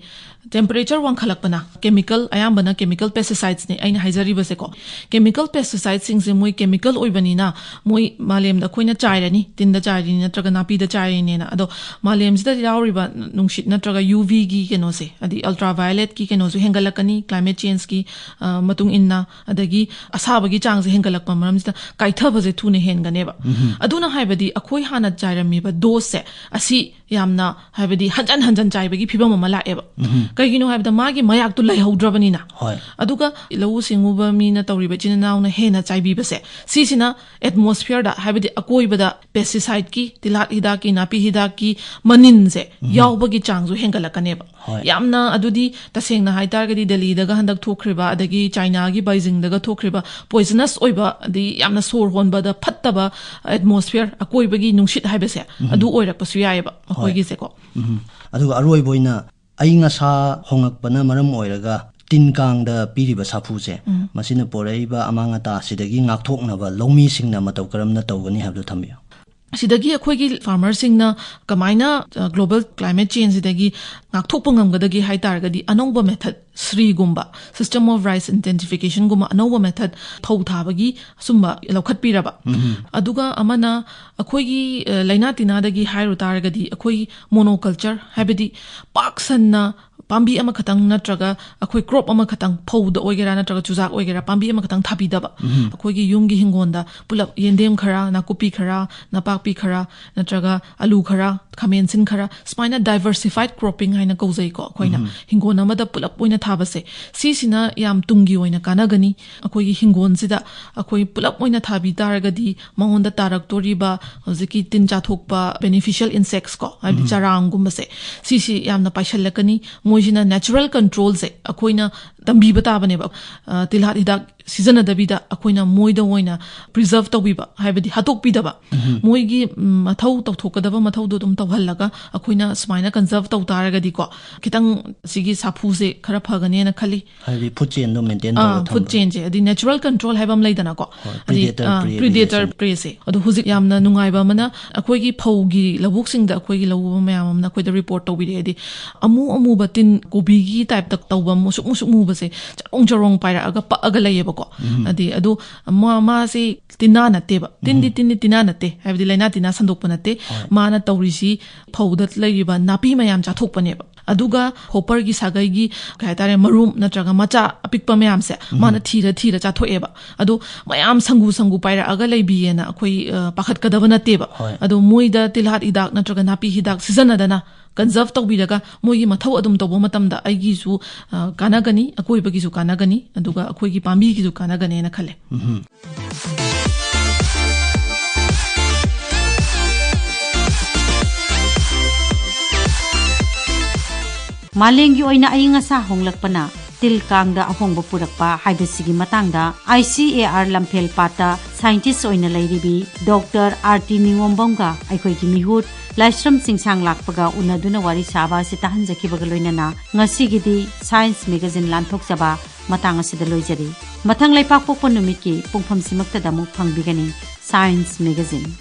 ꯇꯦꯝꯄꯔꯦꯆꯔ ꯋꯥꯡꯈꯠꯂꯛꯄꯅ, ꯀꯦꯃꯤꯀꯦꯜ, ꯑꯌꯥꯝꯕꯅ ꯀꯦꯃꯤꯀꯦꯜ ꯄꯦꯁꯇꯤꯁꯥꯏꯠꯁꯅꯦ ꯑꯩꯅ ꯍꯥꯏꯖꯔꯤꯕꯁꯦꯀꯣ꯫ ꯀꯦꯃꯤꯀꯦꯜ ꯄꯦꯁꯇꯤꯁꯥꯏꯠꯁꯤꯡꯁꯦ ꯃꯣꯏ ꯀꯦꯃꯤꯀꯦꯜ ꯑꯣꯏꯕꯅꯤꯅ, ꯃꯣꯏ ꯃꯥꯂꯦꯝꯗ ꯑꯩꯈꯣꯏꯅ ꯆꯥꯏꯔꯅꯤ, ꯇꯤꯟꯗ ꯆꯥꯏꯔꯤꯅꯤ ꯅꯠꯇ꯭ꯔꯒ ꯅꯥꯄꯤꯗ ꯆꯥꯏꯔꯤꯅꯦꯅ꯫ ꯑꯗꯣ ꯃꯥꯂꯦꯝꯁꯤꯗ ꯌꯥꯎꯔꯤꯕ ꯅꯨꯡꯁꯤꯠ ꯅꯠꯇ꯭ꯔꯒ ꯌꯨ ꯚꯤꯒꯤ ꯀꯩꯅꯣꯁꯦ, ꯍꯥꯏꯗꯤ ꯑꯜꯇ꯭ꯔꯥ ꯚꯥꯏꯑꯣꯂꯦꯠꯀꯤ ꯀꯩꯅꯣꯁꯨ ꯍꯦꯟꯒꯠꯂꯛꯀꯅꯤ, ꯀ꯭ꯂꯥꯏꯃꯦꯠ ꯆꯦꯟꯖꯀꯤ ꯃꯇꯨꯡ ꯏꯟꯅ, ꯑꯗꯒꯤ ꯑꯁꯥꯕꯒꯤ ꯆꯥꯡꯁꯦ ꯍꯦꯟꯒꯠꯂꯛꯄ ꯃꯔꯝꯁꯤꯗ ꯀꯥꯏꯊꯕꯁꯦ ꯊꯨꯅ ꯍꯦꯟꯒꯅꯦꯕ꯫ ꯑꯗꯨꯅ ꯍꯥꯏꯕꯗꯤ ꯑꯩꯈꯣꯏ ꯍꯥꯟꯅ ꯆꯥꯏꯔꯝꯃꯤꯕ ꯗꯣꯁꯁꯦ, ꯑꯁꯤ ꯌꯥꯝꯅ, ꯍꯥꯏꯕꯗꯤ, ꯍꯟꯖꯟ ꯍꯟꯖꯟ ꯆꯥꯏꯕꯒꯤ ꯐꯤꯕꯝ ꯑꯃ ꯂꯥꯛꯑꯦꯕ꯫ ꯀꯩꯒꯤꯅꯣ ꯍꯥꯏꯕꯗ ꯃꯥꯒꯤ ꯃꯌꯥꯛꯇꯨ ꯂꯩꯍꯧꯗ꯭ꯔꯕꯅꯤꯅ꯫ ꯍꯣꯏ꯫ ꯑꯗꯨꯒ ꯂꯧꯎ ꯁꯤꯡꯎꯕ ꯃꯤꯅ ꯇꯧꯔꯤꯕ ꯏꯆꯤꯟ ꯏꯅꯥꯎꯅ ꯍꯦꯟꯅ ꯆꯥꯏꯕꯤꯕꯁꯦ, ꯁꯤꯁꯤꯅ ꯑꯦꯠꯃꯣꯁꯐꯤꯌꯔꯗ, ꯍꯥꯏꯕꯗꯤ ꯑꯀꯣꯏꯕꯗ ꯄꯦꯁꯇꯤꯁꯥꯏꯠꯀꯤ, ꯇꯤꯜꯍꯥꯠ ꯍꯤꯗꯥꯛꯀꯤ, ꯅꯥꯄꯤ ꯍꯤꯗꯥꯛꯀꯤ ꯃꯅꯤꯟꯁꯦ ꯌꯥꯎꯕꯒꯤ ꯆꯥꯡꯁꯨ ꯍꯦꯟꯒꯠꯂꯛꯀꯅꯦꯕ꯫ ꯍꯣꯏ꯫ ꯌꯥꯝꯅ, ꯑꯗꯨꯗꯤ ꯇꯁꯦꯡꯅ ꯍꯥꯏꯇꯥꯔꯒꯗꯤ ꯗꯦꯜꯂꯤꯗꯒ ꯍꯟꯗꯛ ꯊꯣꯛꯈ꯭ꯔꯤꯕ, ꯑꯗꯒꯤ ꯆꯥꯏꯅꯥꯒꯤ ꯕꯩꯖꯤꯡꯗꯒ ꯊꯣꯛꯈ꯭ꯔꯤꯕ ꯄꯣꯏꯖꯅꯁ ꯑꯣꯏꯕ, ꯑꯗꯩ ꯌꯥꯝꯅ ꯁꯣꯔ ꯍꯣꯟꯕꯗ ꯐꯠꯇꯕ ꯑꯦꯠꯃꯣꯁꯐꯤꯌꯔ, ꯑꯀꯣꯏꯕꯒꯤ ꯅꯨꯡꯁꯤꯠ ꯍꯥꯏꯕꯁꯦ, ꯑꯗꯨ ꯑꯣꯏꯔꯛꯄꯁꯨ ꯌꯥꯏꯑꯕ ꯃꯈꯣꯏꯒꯤꯁꯦꯀꯣ꯫ ꯎꯝ꯫ ꯑꯗꯨꯒ ꯑꯔꯣꯏꯕ ꯑꯣꯏꯅ ꯑꯏꯪ ꯑꯁꯥ ꯍꯣꯉꯛꯄꯅ ꯃꯔꯝ ꯑꯣꯏꯔꯒ ꯇꯤꯟ ꯀꯥꯡꯗ ꯄꯤꯔꯤꯕ ꯁꯥꯐꯨꯁꯦ, ꯃꯁꯤꯅ ꯄꯣꯔꯛꯏꯕ ꯑꯃꯥꯡ ꯑꯇꯥ ꯑꯁꯤꯗꯒꯤ ꯉꯥꯛꯊꯣꯛꯅꯕ ꯂꯧꯃꯤꯁꯤꯡꯅ ꯃꯇꯧ ꯀꯔꯝꯅ ꯇꯧꯒꯅꯤ ꯍꯥꯏꯕꯗꯨ ꯊꯝꯕꯤꯌꯨ꯫ ꯁꯤꯗꯒꯤ ꯑꯩꯈꯣꯏꯒꯤ ꯐꯥꯔꯃꯔꯁꯤꯡꯅ ꯀꯃꯥꯏꯅ, ꯑ, ꯒ꯭ꯂꯣꯕꯦꯜ ꯀ꯭ꯂꯥꯏꯃꯦꯠ ꯆꯦꯟꯖꯁꯤꯗꯒꯤ ꯉꯥꯛꯊꯣꯛꯄ ꯉꯝꯒꯗꯒꯦ ꯍꯥꯏ ꯇꯥꯔꯒꯗꯤ, ꯑꯅꯧꯕ ꯃꯦꯊꯠ, ꯁ꯭ꯔꯤꯒꯨꯝꯕ, ꯁꯤꯁꯇꯦꯝ ꯑꯣꯐ ꯔꯥꯏꯁ ꯏꯟꯇꯦꯟꯁꯤꯐꯤꯀꯦꯁꯟꯒꯨꯝꯕ ꯑꯅꯧꯕ ꯃꯦꯊꯠ, ꯐꯧ ꯊꯥꯕꯒꯤ ꯑꯁꯨꯝꯕ ꯂꯧꯈꯠꯄꯤꯔꯕ꯫ ꯑꯗꯨꯒ ꯑꯃꯅ ꯑꯩꯈꯣꯏꯒꯤ, ꯑ, ꯂꯥꯏꯅꯥ ꯇꯤꯟꯅꯥꯗꯒꯤ ꯍꯥꯏꯔꯨ ꯇꯥꯔꯒꯗꯤ, ꯑꯩꯈꯣꯏ ꯃꯣꯅꯣꯀꯜꯆꯔ, ꯍꯥꯏꯕꯗꯤ ꯄꯥꯛ ꯁꯟꯅ ꯄꯥꯝꯕꯤ ꯑꯃꯈꯛꯇꯪ ꯅꯠꯇ꯭ꯔꯒ ꯑꯩꯈꯣꯏ ꯀ꯭ꯔꯣꯞ ꯑꯃꯈꯛꯇꯪ, ꯐꯧꯗ ꯑꯣꯏꯒꯦꯔꯥ ꯅꯠꯇ꯭ꯔꯒ ꯆꯨꯖꯥꯛ ꯑꯣꯏꯒꯦꯔꯥ, ꯄꯥꯝꯕꯤ ꯑꯃꯈꯛꯇꯪ ꯊꯥꯕꯤꯗꯕ꯫ ꯑꯩꯈꯣꯏꯒꯤ ꯌꯨꯝꯒꯤ ꯍꯤꯡꯒꯣꯜꯗ ꯄꯨꯂꯞ ꯌꯦꯟꯗꯦꯝ ꯈꯔ, ꯅꯥꯀꯨꯞꯄꯤ ꯈꯔ, ꯅꯄꯥꯛꯄꯤ ꯈꯔ, ꯅꯠꯇ꯭ꯔꯒ ꯑꯂꯨ ꯈꯔ, ꯈꯥꯃꯦꯟ ꯑꯁꯤꯟ ꯈꯔ, ꯁꯨꯃꯥꯏꯅ ꯗꯥꯏꯚꯔꯁꯤꯐꯥꯏꯠ ꯀ꯭ꯔꯣꯞꯄꯤꯡ ꯍꯥꯏꯅ ꯀꯧꯖꯩꯀꯣ ꯑꯩꯈꯣꯏꯅ꯫ ꯍꯤꯡꯒꯣꯜ ꯑꯃꯗ ꯄꯨꯂꯞ ꯑꯣꯏꯅ ꯊꯥꯕꯁꯦ, ꯁꯤꯁꯤꯅ ꯌꯥꯝ ꯇꯨꯡꯒꯤ ꯑꯣꯏꯅ ꯀꯥꯟꯅꯒꯅꯤ꯫ ꯑꯩꯈꯣꯏꯒꯤ ꯍꯤꯡꯒꯣꯜꯁꯤꯗ ꯑꯩꯈꯣꯏ ꯄꯨꯂꯞ ꯑꯣꯏꯅ ꯊꯥꯕꯤ ꯇꯥꯔꯒꯗꯤ, ꯃꯉꯣꯟꯗ ꯇꯥꯔꯛꯇꯣꯔꯤꯕ ꯍꯧꯖꯤꯛꯀꯤ ꯇꯤꯟ ꯆꯥꯊꯣꯛꯄ ꯕꯦꯅꯤꯐꯤꯁꯤꯌꯦꯜ ꯏꯟꯁꯦꯛꯁ ꯀꯣ, ꯍꯥꯏꯕꯗꯤ ꯆꯔꯥꯡꯒꯨꯝꯕꯁꯦ, ꯁꯤꯁꯤ ꯌꯥꯝꯅ ꯄꯥꯏꯁꯜꯂꯛꯀꯅꯤ꯫ ꯃꯣꯏꯁꯤꯅ ꯅꯦꯆꯔꯦꯜ ꯀꯟꯇ꯭ꯔꯣꯜꯁꯦ ꯑꯩꯈꯣꯏꯅ ꯇꯝꯕꯤꯕ ꯇꯥꯕꯅꯦꯕ꯫ ꯑ, ꯇꯤꯜꯍꯥꯠ ꯍꯤꯗꯥꯛ ꯁꯤꯖꯤꯟꯅꯗꯕꯤꯗ ꯑꯩꯈꯣꯏꯅ ꯃꯣꯏꯗ ꯑꯣꯏꯅ preserve ꯇꯧꯕꯤꯕ, ꯍꯥꯏꯕꯗꯤ ꯍꯥꯠꯇꯣꯛꯄꯤꯗꯕ, ꯃꯣꯏꯒꯤ, ꯎꯝ, ꯃꯊꯧ ꯇꯧꯊꯣꯛꯀꯗꯕ ꯃꯊꯧꯗꯣ ꯑꯗꯨꯝ ꯇꯧꯍꯜꯂꯒ ꯑꯩꯈꯣꯏꯅ ꯁꯨꯃꯥꯏꯅ conserve ꯇꯧ ꯇꯥꯔꯒꯗꯤꯀꯣ, ꯈꯤꯇꯪ ꯁꯤꯒꯤ ꯁꯥꯐꯨꯁꯦ ꯈꯔ ꯐꯒꯅꯦꯅ ꯈꯜꯂꯤ꯫ ꯍꯥꯏꯕꯗꯤ food chain ꯗꯣ maintain ꯇꯧꯔꯒ ꯑꯥ, food chain ꯁꯦ, ꯑꯗꯩ natural control ꯍꯥꯏꯕ ꯑꯃ ꯂꯩꯗꯅꯀꯣ꯫ ꯍꯣꯏ, ꯑꯗꯩ, predator, ꯑꯥ, prey predator, ꯍꯥꯏꯁꯦ꯫ prey ꯁꯦ꯫ ꯑꯗꯣ ꯍꯧꯖꯤꯛ ꯌꯥꯝꯅ ꯅꯨꯡꯉꯥꯏꯕ ꯑꯃꯅ, ꯑꯩꯈꯣꯏꯒꯤ ꯐꯧꯒꯤ ꯂꯧꯕꯨꯛꯁꯤꯡꯗ ꯑꯩꯈꯣꯏꯒꯤ ꯂꯧꯎꯕ ꯃꯌꯥꯝ ꯑꯃꯅ ꯑꯩꯈꯣꯏꯗ report ꯇꯧꯕꯤꯔꯛꯑꯦ꯫ ꯍꯥꯏꯗꯤ ꯑꯃꯨ ꯑꯃꯨꯕ ꯇꯤꯟ, ꯀꯣꯕꯤꯒꯤ type ꯇ ꯇꯧꯕ ꯃꯨꯁꯨꯛ ꯃꯨꯁꯨꯛ ꯃꯨꯕꯁꯦ ꯆꯔꯣꯡ ꯆꯔꯣꯡ ꯄꯥꯏꯔꯛꯑꯒ ꯄꯛꯑꯒ ꯂꯩꯌꯦꯕꯀꯣ꯫ ꯑꯗꯩ ꯑꯗꯣ ꯃꯥ-, ꯃꯥꯁꯦ ꯇꯤꯟꯅꯥ ꯅꯠꯇꯦꯕ꯫ ꯇꯤꯟꯗꯤ ꯇꯤꯟꯗꯤ ꯇꯤꯟꯅꯥ ꯅꯠꯇꯦ꯫ ꯍꯥꯏꯕꯗꯤ ꯂꯥꯏꯅꯥ ꯇꯤꯟꯅꯥ ꯁꯟꯗꯣꯛꯄ ꯅꯠꯇꯦ꯫ ꯃꯥꯅ ꯇꯧꯔꯤꯁꯤ ꯐꯧꯗ ꯂꯩꯔꯤꯕ ꯅꯥꯄꯤ ꯃꯌꯥꯝ ꯆꯥꯊꯣꯛꯄꯅꯦꯕ꯫ ꯑꯗꯨꯒ hopper ꯒꯤ ꯁꯥꯒꯩꯒꯤ, ꯀꯩ ꯍꯥꯏꯇꯥꯔꯦ, ꯃꯔꯨꯝ ꯅꯠꯇ꯭ꯔꯒ ꯃꯆꯥ ꯑꯄꯤꯛꯄ ꯃꯌꯥꯝꯁꯦ ꯃꯥꯅ ꯊꯤꯔ ꯊꯤꯔ ꯆꯥꯊꯣꯛꯑꯦꯕ꯫ ꯑꯗꯣ ꯃꯌꯥꯝ ꯁꯪꯒꯨ ꯁꯪꯒꯨ ꯄꯥꯏꯔꯛꯑꯒ ꯂꯩꯕꯤꯌꯦꯅ ꯑꯩꯈꯣꯏ, ꯑ, ꯄꯥꯈꯠꯀꯗꯕ ꯅꯠꯇꯦꯕ꯫ ꯍꯣꯏ꯫ ꯑꯗꯣ ꯃꯣꯏꯗ ꯇꯤꯜꯍꯥꯠ ꯍꯤꯗꯥꯛ ꯅꯠꯇ꯭ꯔꯒ ꯅꯥꯄꯤ ꯍꯤꯗꯥꯛ ꯁꯤꯖꯤꯟꯅꯗꯅ conserve ꯇꯧꯕꯤꯔꯒ ꯃꯣꯏꯒꯤ ꯃꯊꯧ ꯑꯗꯨꯝ ꯇꯧꯕ ꯃꯇꯝꯗ ꯑꯩꯒꯤꯁꯨ, ꯑ, ꯀꯥꯟꯅꯒꯅꯤ, ꯑꯀꯣꯏꯕꯒꯤꯁꯨ ꯀꯥꯟꯅꯒꯅꯤ, ꯑꯗꯨꯒ ꯑꯩꯈꯣꯏꯒꯤ ꯄꯥꯝꯕꯤꯒꯤꯁꯨ ꯀꯥꯟꯅꯒꯅꯦꯅ ꯈꯜꯂꯦ꯫ ꯃꯥꯂꯦꯝꯒꯤ ꯑꯣꯏꯅ ꯑꯏꯪ ꯑꯁꯥ ꯍꯣꯡꯂꯛꯄꯅ ꯇꯤꯜ ꯀꯥꯡꯗ ꯑꯍꯣꯡꯕ ꯄꯨꯔꯛꯄ ꯍꯥꯏꯕꯁꯤꯒꯤ ꯃꯇꯥꯡꯗ I C A R ꯂꯝꯐꯦꯜ ꯄꯥꯠꯇ scientist ꯑꯣꯏꯅ ꯂꯩꯔꯤꯕꯤ ꯗꯣꯛꯇꯔ ꯑꯥꯔꯇꯤ ꯅꯤꯉꯣꯝꯕꯝꯒ ꯑꯩꯈꯣꯏꯒꯤ ꯃꯤꯍꯨꯠ ꯂꯥꯏꯁ꯭ꯔꯝ ꯆꯤꯡꯁꯥꯡ ꯂꯥꯛꯄꯒ ꯎꯅꯗꯨꯅ ꯋꯥꯔꯤ ꯁꯥꯕ ꯑꯁꯤ ꯇꯥꯍꯟꯖꯈꯤꯕꯒ ꯂꯣꯏꯅꯅ ꯉꯁꯤꯒꯤꯗꯤ Science Magazine ꯂꯥꯟꯊꯣꯛꯆꯕ ꯃꯇꯥꯡ ꯑꯁꯤꯗ ꯂꯣꯏꯖꯔꯤ꯫ ꯃꯊꯪ ꯂꯩꯄꯥꯛꯄꯣꯛꯄ ꯅꯨꯃꯤꯠꯀꯤ ꯄꯨꯡꯐꯝꯁꯤꯃꯛꯇꯗ ꯑꯃꯨꯛ ꯐꯪꯕꯤꯒꯅꯤ Science Magazine꯫